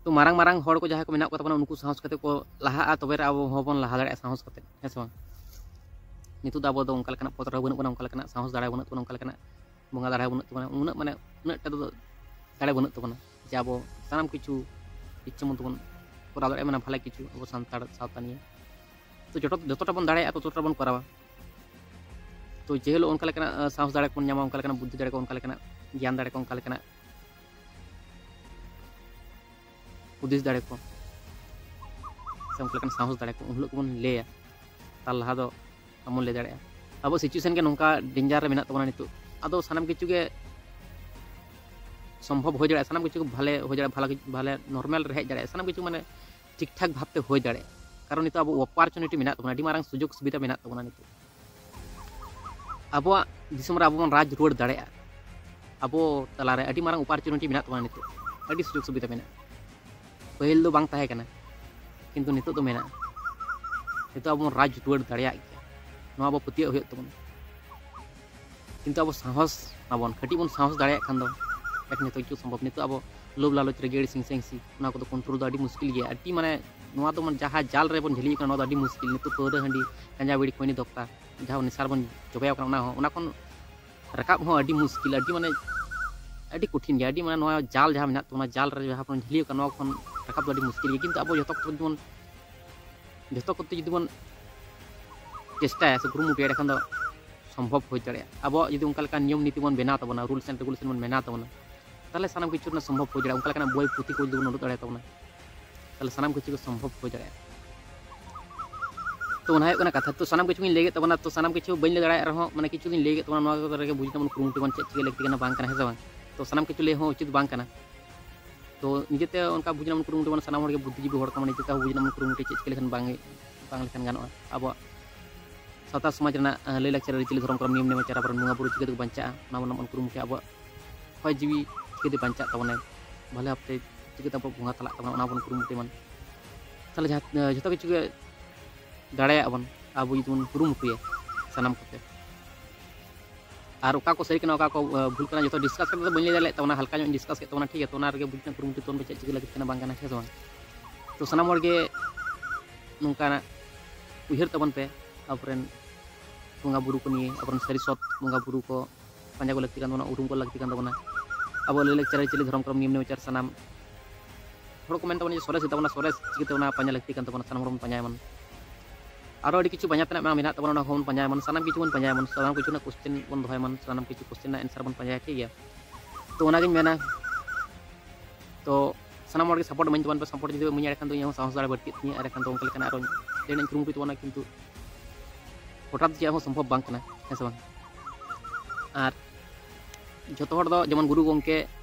ᱛᱚ ᱢᱟᱨᱟᱝ ᱢᱟᱨᱟᱝ ᱦᱚᱲ ᱠᱚ ᱡᱟᱦᱟᱸᱭ ᱠᱚ ᱢᱮᱱᱟᱜ ᱠᱚᱛᱟ ᱵᱚᱱᱟ, ᱩᱱᱠᱩ ᱥᱟᱦᱚᱥ ᱠᱟᱛᱮ ᱠᱚ ᱞᱟᱦᱟᱜᱼᱟ, ᱛᱚᱵᱮ ᱨᱮ ᱟᱵᱚ ᱦᱚᱸᱵᱚᱱ ᱞᱟᱦᱟ ᱫᱟᱲᱮᱭᱟᱜᱼᱟ ᱥᱟᱦᱚᱥ ᱠᱟᱛᱮ, ᱦᱮᱸ ᱥᱮ ᱵᱟᱝ? ᱱᱤᱛᱚᱜ ᱫᱚ ᱟᱵᱚ ᱫᱚ ᱚᱱᱠᱟ ᱞᱮᱠᱟᱱᱟᱜ ᱯᱚᱫᱽ ᱨᱮᱦᱚᱸ ᱵᱟᱹᱱᱩᱜ ᱵᱚᱱᱟ, ᱚᱱᱠᱟ ᱞᱮᱠᱟᱱᱟᱜ ᱥᱟᱦᱚᱥ ᱫᱟᱲᱮ ᱵᱟᱹᱱᱩᱜ ᱛᱟᱵᱚᱱᱟ, ᱚᱱᱠᱟ ᱞᱮᱠᱟᱱᱟᱜ ᱵᱚᱸᱜᱟ ᱫᱟᱲᱮ ᱦᱚᱸ ᱵᱟᱹᱱᱩᱜ ᱛᱟᱵᱚᱱᱟ, ᱩᱱᱟᱹᱜ ᱢᱟᱱᱮ ᱩᱱᱟᱹᱜ ᱴᱟ ᱫᱚ ᱫᱟᱲᱮ ᱵᱟᱹᱱᱩᱜ ᱛᱟᱵᱚᱱᱟ ᱡᱮ ᱟᱵᱚ ᱥᱟᱱᱟᱢ ᱠᱤᱪᱷᱩ ᱤᱪᱪᱷᱟᱹ ᱢᱚᱛᱚ ᱵᱚᱱ ᱠᱚᱨᱟᱣ ᱫᱟᱲᱮᱭᱟᱜᱼᱟ, ᱢᱟᱱᱮ ᱵᱷᱟᱞᱮ ᱠᱤᱪᱷᱩ ᱟᱵᱚ ᱥᱟᱱᱛᱟᱲ ᱥᱟᱶᱛᱟ ᱱᱤᱭᱮ᱾ ᱛᱚ ᱡᱚᱛᱚ, ᱡᱚᱛᱚᱴᱟ ᱵᱚᱱ ᱫᱟᱲᱮᱭᱟᱜᱼᱟ, ᱛᱚᱛᱚᱴᱟ ᱵᱚᱱ ᱠᱚᱨᱟᱣᱟ᱾ ᱛᱚ ᱡᱮ ᱦᱤᱞᱳᱜ ᱚᱱᱠᱟ ᱞᱮᱠᱟᱱᱟᱜ, ᱟᱸ, ᱥᱟᱦᱚᱥ ᱫᱟᱲᱮ ᱠᱚᱵᱚᱱ ᱧᱟᱢᱟ, ᱚᱱᱠᱟ ᱞᱮᱠᱟᱱᱟᱜ ᱵᱩᱫᱽᱫᱷᱤ ᱫᱟᱲᱮ ᱠᱚ, ᱚᱱᱠᱟ ᱞᱮᱠᱟᱱᱟᱜ ᱜᱮᱭᱟᱱ ᱫᱟᱲᱮ ᱠᱚ, ᱚᱱᱠᱟ ᱞᱮᱠᱟᱱᱟᱜ ᱦᱩᱫᱤᱥ ᱫᱟᱲᱮ ᱠᱚ, ᱥᱮ ᱚᱱᱠᱟ ᱞᱮᱠᱟᱱ ᱥᱟᱦᱚᱥ ᱫᱟᱲᱮ ᱠᱚ, ᱩᱱ ᱦᱤᱞᱳᱜ ᱜᱮᱵᱚᱱ ᱞᱟᱹᱭᱟ᱾ ᱛᱟᱨ ᱞᱟᱦᱟ ᱫᱚ ᱵᱟᱵᱚᱱ ᱞᱟᱹᱭ ᱫᱟᱲᱮᱭᱟᱜᱼᱟ᱾ ᱟᱵᱚ situation ᱜᱮ ᱱᱚᱝᱠᱟ danger ᱨᱮ ᱢᱮᱱᱟᱜ ᱛᱟᱵᱚᱱᱟ ᱱᱤᱛᱚᱜ᱾ ᱟᱫᱚ ᱥᱟᱱᱟᱢ ᱠᱤᱪᱷᱩ ᱜᱮ ᱥᱚᱢᱵᱷᱚᱵ ᱦᱩᱭ ᱫᱟᱲᱮᱭᱟᱜᱼᱟ, ᱥᱟᱱᱟᱢ ᱠᱤᱪᱷᱩ ᱜᱮ ᱵᱷᱟᱞᱮ ᱦᱩᱭ ᱫᱟᱲᱮᱭᱟᱜᱼᱟ, ᱵᱷᱟᱞᱮ, ᱵᱷᱟᱞᱮ normal ᱨᱮ ᱦᱮᱡ ᱫᱟᱲᱮᱭᱟᱜᱼᱟ, ᱥᱟᱱᱟᱢ ᱠᱤᱪᱷᱩ ᱢᱟᱱᱮ ᱴᱷᱤᱠ ᱴᱷᱟᱠ ᱵᱷᱟᱵᱛᱮ ᱦᱩᱭ ᱫᱟᱲᱮᱭᱟᱜᱼᱟ᱾ ᱠᱟᱨᱚᱱ ᱱᱤᱛᱚᱜ ᱟᱵᱚ opportunity ᱢᱮᱱᱟᱜ ᱛᱟᱵᱚᱱᱟ, ᱟᱹᱰᱤ ᱢᱟᱨᱟᱝ ᱥᱩᱡᱳᱜᱽ ᱥᱩᱵᱤᱫᱷᱟ ᱢᱮᱱᱟᱜ ᱛᱟᱵᱚᱱᱟ ᱱᱤᱛᱚᱜ᱾ ᱟᱵᱚᱣᱟᱜ ᱫᱤᱥᱚᱢ ᱨᱮ ᱟᱵᱚ ᱵᱚᱱ ᱨᱟᱡᱽ ᱨᱩᱣᱟᱹᱲ ᱫᱟᱲᱮᱭᱟᱜᱼᱟ᱾ ᱟᱵᱚ ᱛᱟᱞᱟᱨᱮ ᱟᱹᱰᱤ ᱢᱟᱨᱟᱝ opportunity ᱢᱮᱱᱟᱜ ᱛᱟᱵᱚᱱᱟ ᱱᱤᱛᱚᱜ, ᱟᱹᱰᱤ ᱥᱩᱡᱳᱜᱽ ᱥᱩᱵᱤᱫᱷᱟ ᱢᱮᱱᱟᱜᱼᱟ᱾ ᱯᱟᱹᱦᱤᱞ ᱫᱚ ᱵᱟᱝ ᱛᱟᱦᱮᱸ ᱠᱟᱱᱟ, ᱠᱤᱱᱛᱩ ᱱᱤᱛᱚᱜ ᱫᱚ ᱢᱮᱱᱟᱜᱼᱟ᱾ ᱱᱤᱛᱚᱜ ᱟᱵᱚ ᱵᱚᱱ ᱨᱟᱡᱽ ᱨᱩᱣᱟᱹᱲ ᱫᱟᱲᱮᱭᱟᱜ ᱜᱮᱭᱟ, ᱱᱚᱣᱟ ᱟᱵᱚ ᱯᱟᱹᱛᱭᱟᱹᱣ ᱦᱩᱭᱩᱜ ᱛᱟᱵᱚᱱᱟ᱾ ᱠᱤᱱᱛᱩ ᱟᱵᱚ ᱥᱟᱦᱚᱥ ᱢᱟᱵᱚᱱ, ᱠᱟᱹᱴᱤᱡ ᱵᱚᱱ ᱥᱟᱦᱚᱥ ᱫᱟᱲᱮᱭᱟᱜ ᱠᱷᱟᱱ ᱫᱚ ᱮᱠ ᱱᱤᱛᱚᱜ ᱠᱤᱪᱷᱩ ᱥᱚᱢᱵᱷᱚᱵ᱾ ᱱᱤᱛᱚᱜ ᱟᱵᱚ ᱞᱳᱵᱷ ᱞᱟᱞᱚᱪ ᱨᱮ ᱜᱮᱲ ᱦᱤᱝᱥᱟ ᱦᱤᱝᱥᱤ, ᱚᱱᱟ ᱠᱚᱫᱚ control ᱫᱚ ᱟᱹᱰᱤ ᱢᱩᱥᱠᱤᱞ ᱜᱮᱭᱟ᱾ ᱟᱹᱰᱤ ᱢᱟᱱᱮ ᱱᱚᱣᱟ ᱫᱚ ᱢᱟᱱᱮ ᱡᱟᱦᱟᱸ ᱡᱟᱞ ᱨᱮᱵᱚᱱ ᱡᱷᱟᱹᱞᱤ ᱟᱠᱟᱱᱟ, ᱱᱚᱣᱟ ᱫᱚ ᱟᱹᱰᱤ ᱢᱩᱥᱠᱤᱞ᱾ ᱱᱤᱛᱚᱜ ᱯᱟᱹᱣᱨᱟᱹ, ᱦᱟᱺᱰᱤ, ᱜᱟᱸᱡᱟ, ᱵᱤᱲᱤ, ᱠᱷᱚᱭᱱᱤ, ᱫᱚᱠᱛᱟ, ᱡᱟᱦᱟᱸ ᱱᱮᱥᱟ ᱨᱮᱵᱚᱱ ᱡᱚᱵᱮ ᱟᱠᱟᱱᱟ, ᱚᱱᱟ ᱦᱚᱸ, ᱚᱱᱟ ᱠᱷᱚᱱ ᱨᱟᱠᱟᱵ ᱦᱚᱸ ᱟᱹᱰᱤ ᱢᱩᱥᱠᱤᱞ, ᱟᱹᱰᱤ ᱢᱟᱱᱮ ᱟᱹᱰᱤ ᱠᱚᱴᱷᱤᱱ ᱜᱮᱭᱟ᱾ ᱟᱹᱰᱤ ᱢᱟᱱᱮ ᱱᱚᱣᱟ ᱡᱟᱞ ᱡᱟᱦᱟᱸ ᱢᱮᱱᱟᱜ ᱛᱟᱵᱚᱱᱟ, ᱡᱟᱞ ᱨᱮ ᱡᱟᱦᱟᱸ ᱵᱚᱱ ᱡᱷᱟᱹᱞᱤ ᱟᱠᱟᱱᱟ, ᱱᱚᱣᱟ ᱠᱷᱚᱱ ᱨᱟᱠᱟᱵ ᱫᱚ ᱟᱹᱰᱤ ᱢᱩᱥᱠᱤᱞ ᱜᱮᱭᱟ᱾ ᱠᱤᱱᱛᱩ ᱟᱵᱚ ᱡᱚᱛᱚ ᱠᱚᱛᱮ ᱡᱩᱫᱤ ᱵᱚᱱ, ᱡᱚᱛᱚ ᱠᱚᱛᱮ ᱡᱩᱫᱤ ᱵᱚᱱ ᱪᱮᱥᱴᱟᱭᱟ ᱥᱮ ᱠᱩᱨᱩᱢᱩᱴᱩᱭᱟ, ᱮᱸᱰᱮᱠᱷᱟᱱ ᱫᱚ ᱥᱚᱢᱵᱷᱚᱵ ᱦᱩᱭ ᱫᱟᱲᱮᱭᱟᱜᱼᱟ᱾ ᱟᱵᱚᱣᱟᱜ ᱡᱩᱫᱤ ᱚᱱᱠᱟ ᱞᱮᱠᱟᱱ ᱱᱤᱭᱚᱢ ᱱᱤᱛᱤ ᱵᱚᱱ ᱵᱮᱱᱟᱣ ᱛᱟᱵᱚᱱᱟ, rules and regulation ᱵᱚᱱ ᱵᱮᱱᱟᱣ ᱛᱟᱵᱚᱱᱟ, ᱛᱟᱦᱚᱞᱮ ᱥᱟᱱᱟᱢ ᱠᱤᱪᱷᱩ ᱨᱮᱱᱟᱜ ᱥᱚᱢᱵᱷᱚᱵ ᱦᱩᱭ ᱫᱟᱲᱮᱭᱟᱜᱼᱟ᱾ ᱚᱱᱠᱟ ᱞᱮᱠᱟᱱᱟᱜ ᱵᱳᱭ ᱯᱩᱛᱷᱤ ᱠᱚ ᱡᱩᱫᱤ ᱵᱚᱱ ᱩᱰᱩᱠ ᱫᱟᱲᱮᱭᱟᱜ ᱛᱟᱵᱚᱱᱟ, ᱛᱟᱦᱚᱞᱮ ᱥᱟᱱᱟᱢ ᱠᱤᱪᱷᱩ ᱜᱮ ᱥᱚᱢᱵᱷᱚᱵ ᱦᱩᱭ ᱫᱟᱲᱮᱭᱟᱜᱼᱟ᱾ ᱛᱚ ᱚᱱᱟ ᱦᱩᱭᱩᱜ ᱠᱟᱱᱟ ᱠᱟᱛᱷᱟ᱾ ᱛᱚ ᱥᱟᱱᱟᱢ ᱠᱤᱪᱷᱩ ᱜᱤᱧ ᱞᱟᱹᱭ ᱠᱮᱫ ᱛᱟᱵᱚᱱᱟ, ᱛᱚ ᱥᱟᱱᱟᱢ ᱠᱤᱪᱷᱩ ᱵᱟᱹᱧ ᱞᱟᱹᱭ ᱫᱟᱲᱮᱭᱟᱜ ᱨᱮᱦᱚᱸ, ᱢᱟᱱᱮ ᱠᱤᱪᱷᱩ ᱫᱚᱧ ᱞᱟᱹᱭ ᱠᱮᱫ ᱛᱟᱵᱚᱱᱟ, ᱱᱚᱣᱟ ᱠᱚ ᱨᱮᱜᱮ ᱵᱩᱡᱽ ᱛᱟᱵᱚᱱ ᱪᱮᱫ ᱪᱤᱠᱟᱹ ᱞᱟᱹᱠᱛᱤ ᱠᱟᱱᱟ, ᱵᱟᱝ ᱠᱟᱱᱟ, ᱦᱮᱸ ᱥᱮ ᱵᱟᱝ? ᱛᱚ ᱥᱟᱱᱟᱢ ᱠᱤᱪᱷᱩ ᱞᱟᱹᱭ ᱦᱚᱸ ᱩᱪᱤᱛ ᱵᱟᱝ ᱠᱟᱱᱟ᱾ ᱛᱚ ᱱᱤᱡᱮᱛᱮ ᱚᱱᱠᱟ ᱵᱩᱡᱽ ᱨᱮᱱᱟᱜ ᱵᱚᱱ ᱠᱩᱨᱩᱢᱩᱴᱩ, ᱢᱟᱱᱮ ᱥᱟᱱᱟᱢ ᱦᱚᱲ ᱜᱮ ᱵᱩᱫᱽᱫᱷᱤᱡᱤᱵᱤ ᱦᱚᱲ ᱠᱟᱱᱟ, ᱱᱤᱡᱮᱛᱮ ᱦᱚᱸ ᱵᱩᱡᱽ ᱨᱮᱱᱟᱜ ᱵᱚᱱ ᱠᱩᱨᱩᱢᱩᱴᱩ, ᱪᱮᱫ ᱪᱤᱠᱟᱹ ᱞᱮᱠᱷᱟᱱ ᱵᱟᱝ, ᱵᱟᱝ ᱞᱮᱠᱷᱟᱱ ᱜᱟᱱᱚᱜᱼᱟ᱾ ᱟᱵᱚᱣᱟᱜ ᱥᱟᱶᱛᱟ ᱥᱚᱢᱟᱡᱽ ᱨᱮᱱᱟᱜ, ᱟᱸ, ᱞᱟᱹᱭᱼᱞᱟᱠᱪᱟᱨ, ᱟᱹᱨᱤᱪᱟᱹᱞᱤ, ᱫᱷᱚᱨᱚᱢ, ᱠᱚᱨᱚᱢ, ᱱᱤᱭᱚᱢ, ᱱᱮᱢᱟᱪᱟᱨ, ᱟᱵᱚᱨᱮᱱ ᱵᱚᱸᱜᱟ ᱵᱩᱨᱩ ᱪᱤᱠᱟᱹ ᱛᱮᱠᱚ ᱵᱟᱧᱪᱟᱜᱼᱟ, ᱚᱱᱟ ᱵᱚᱱ, ᱵᱚᱱ ᱠᱩᱨᱩᱢᱩᱴᱩᱭᱟ᱾ ᱟᱵᱚᱣᱟᱜ ᱦᱚᱭ ᱡᱤᱣᱤ ᱪᱤᱠᱟᱹᱛᱮ ᱵᱟᱧᱪᱟᱜ ᱛᱟᱵᱚᱱᱟᱭ, ᱵᱷᱟᱞᱮ ᱵᱷᱟᱵᱛᱮ ᱪᱤᱠᱟᱹᱛᱮ ᱟᱵᱚᱣᱟᱜ ᱵᱚᱸᱜᱟ ᱛᱟᱞᱟᱜ ᱛᱟᱵᱚᱱᱟ, ᱚᱱᱟ ᱵᱚᱱ ᱠᱩᱨᱩᱢᱩᱴᱩᱭ ᱢᱟ᱾ ᱛᱟᱦᱚᱞᱮ ᱡᱟᱦᱟᱸ, ᱡᱷᱚᱛᱚ ᱠᱤᱪᱷᱩ ᱜᱮ ᱫᱟᱲᱮᱭᱟᱜᱼᱟ ᱵᱚᱱ, ᱟᱵᱚ ᱡᱩᱫᱤ ᱵᱚᱱ ᱠᱩᱨᱩᱢᱩᱴᱩᱭᱟ ᱥᱟᱱᱟᱢ ᱠᱚᱛᱮ᱾ ᱟᱨ ᱚᱠᱟ ᱠᱚ ᱥᱟᱹᱨᱤ ᱠᱟᱱᱟ, ᱚᱠᱟ ᱠᱚ ᱵᱷᱩᱞ ᱠᱟᱱᱟ, ᱡᱚᱛᱚ ᱰᱤᱥᱠᱟᱥ ᱠᱟᱛᱮ ᱫᱚ ᱵᱟᱹᱧ ᱞᱟᱹᱭ ᱫᱟᱲᱮᱭᱟᱜ ᱛᱟᱵᱚᱱᱟ, ᱦᱟᱞᱠᱟ ᱧᱚᱜ ᱤᱧ ᱰᱤᱥᱠᱟᱥ ᱠᱮᱫ ᱛᱟᱵᱚᱱᱟ, ᱴᱷᱤᱠ ᱜᱮᱭᱟ᱾ ᱛᱚ ᱚᱱᱟ ᱨᱮᱜᱮ ᱵᱩᱡᱽ ᱨᱮᱱᱟᱜ ᱠᱩᱨᱩᱢᱩᱴᱩ ᱛᱟᱵᱚᱱ ᱯᱮ, ᱪᱮᱫ ᱪᱤᱠᱟᱹ ᱞᱟᱹᱠᱛᱤ ᱠᱟᱱᱟ, ᱵᱟᱝ ᱠᱟᱱᱟ, ᱦᱮᱸ ᱥᱮ ᱵᱟᱝ? ᱛᱚ ᱥᱟᱱᱟᱢ ᱦᱚᱲ ᱜᱮ ᱱᱚᱝᱠᱟᱱᱟᱜ ᱩᱭᱦᱟᱹᱨ ᱛᱟᱵᱚᱱ ᱯᱮ, ᱟᱵᱚᱨᱮᱱ ᱵᱚᱸᱜᱟ ᱵᱩᱨᱩ ᱠᱚ ᱱᱤᱭᱮ, ᱟᱵᱚᱨᱮᱱ ᱥᱟᱹᱨᱤ ᱥᱚᱛ ᱵᱚᱸᱜᱟ ᱵᱩᱨᱩ ᱠᱚ ᱯᱟᱸᱡᱟ ᱠᱚ ᱞᱟᱹᱠᱛᱤ ᱠᱟᱱ ᱛᱟᱵᱚᱱᱟ, ᱩᱨᱩᱢ ᱠᱚ ᱞᱟᱹᱠᱛᱤ ᱠᱟᱱ ᱛᱟᱵᱚᱱᱟ᱾ ᱟᱵᱚ ᱞᱟᱹᱭ ᱞᱟᱠᱪᱟᱨ, ᱟᱹᱨᱤᱪᱟᱹᱞᱤ, ᱫᱷᱚᱨᱚᱢ, ᱠᱚᱨᱚᱢ, ᱱᱤᱭᱚᱢ ᱱᱮᱢᱟᱪᱟᱨ ᱥᱟᱱᱟᱢ ᱦᱚᱲ ᱠᱚ ᱢᱮᱱ ᱛᱟᱵᱚᱱᱟ ᱡᱮ ᱥᱚᱨᱮᱥ ᱜᱮᱛᱟ ᱵᱚᱱᱟ, ᱥᱚᱨᱮᱥ ᱪᱤᱠᱟᱹᱛᱮ ᱚᱱᱟ ᱯᱟᱸᱡᱟ ᱞᱟᱹᱠᱛᱤ ᱠᱟᱱ ᱛᱟᱵᱚᱱᱟ, ᱥᱟᱱᱟᱢ ᱦᱚᱲ ᱵᱚᱱ ᱯᱟᱸᱡᱟᱭᱟ ᱵᱚᱱ᱾ ᱟᱨᱚ ᱟᱹᱰᱤ ᱠᱤᱪᱷᱩ ᱯᱟᱸᱡᱟ ᱛᱮᱱᱟᱜ ᱢᱮᱱᱟᱜ ᱛᱟᱵᱚᱱᱟ, ᱚᱱᱟ ᱠᱚᱦᱚᱸ ᱵᱚᱱ ᱯᱟᱸᱡᱟᱭᱟ ᱵᱚᱱ, ᱥᱟᱱᱟᱢ ᱠᱤᱪᱷᱩ ᱵᱚᱱ ᱯᱟᱸᱡᱟᱭᱟ ᱵᱚᱱ, ᱥᱟᱱᱟᱢ ᱠᱤᱪᱷᱩ ᱨᱮᱱᱟᱜ ᱠᱚᱥᱪᱮᱱ ᱵᱚᱱ ᱫᱚᱦᱚᱭᱟ ᱵᱚᱱ, ᱥᱟᱱᱟᱢ ᱠᱤᱪᱷᱩ ᱠᱚᱥᱪᱮᱱ ᱨᱮᱱᱟᱜ ᱮᱱᱥᱟᱨ ᱵᱚᱱ ᱯᱟᱸᱡᱟᱭᱟ, ᱴᱷᱤᱠ ᱜᱮᱭᱟ᱾ ᱛᱚ ᱚᱱᱟᱜᱤᱧ ᱢᱮᱱᱟ, ᱛᱚ ᱥᱟᱱᱟᱢ ᱦᱚᱲ ᱜᱮ ᱥᱟᱯᱳᱨᱴ ᱤᱢᱟᱹᱧ ᱛᱟᱵᱚᱱ ᱯᱮ, ᱥᱟᱯᱳᱨᱴ ᱡᱩᱫᱤ ᱯᱮ ᱤᱢᱟᱹᱧᱟ ᱮᱸᱰᱮᱠᱷᱟᱱ ᱫᱚ ᱤᱧᱟᱹᱜ ᱦᱚᱸ ᱥᱟᱦᱚᱥ ᱫᱟᱲᱮ ᱵᱟᱹᱲᱛᱤᱜ ᱛᱤᱧᱟᱹ, ᱟᱨ ᱮᱸᱰᱮᱠᱷᱟᱱ ᱫᱚ ᱚᱱᱠᱟ ᱞᱮᱠᱟᱱᱟᱜ ᱟᱨᱚ ᱞᱟᱹᱭ ᱨᱮᱱᱟᱜ ᱤᱧ ᱠᱩᱨᱩᱢᱩᱴᱩᱭ ᱛᱟᱵᱚᱱᱟ, ᱠᱤᱱᱛᱩ ᱦᱚᱴᱟᱛ ᱪᱮᱫ ᱦᱚᱸ ᱥᱚᱢᱵᱷᱚᱵ ᱵᱟᱝ ᱠᱟᱱᱟ, ᱦᱮᱸ ᱥᱮ ᱵᱟᱝ? ᱟᱨ ᱡᱚᱛᱚ ᱦᱚᱲ ᱫᱚ ᱡᱮᱢᱚᱱ ᱜᱩᱨᱩ ᱜᱚᱢᱠᱮ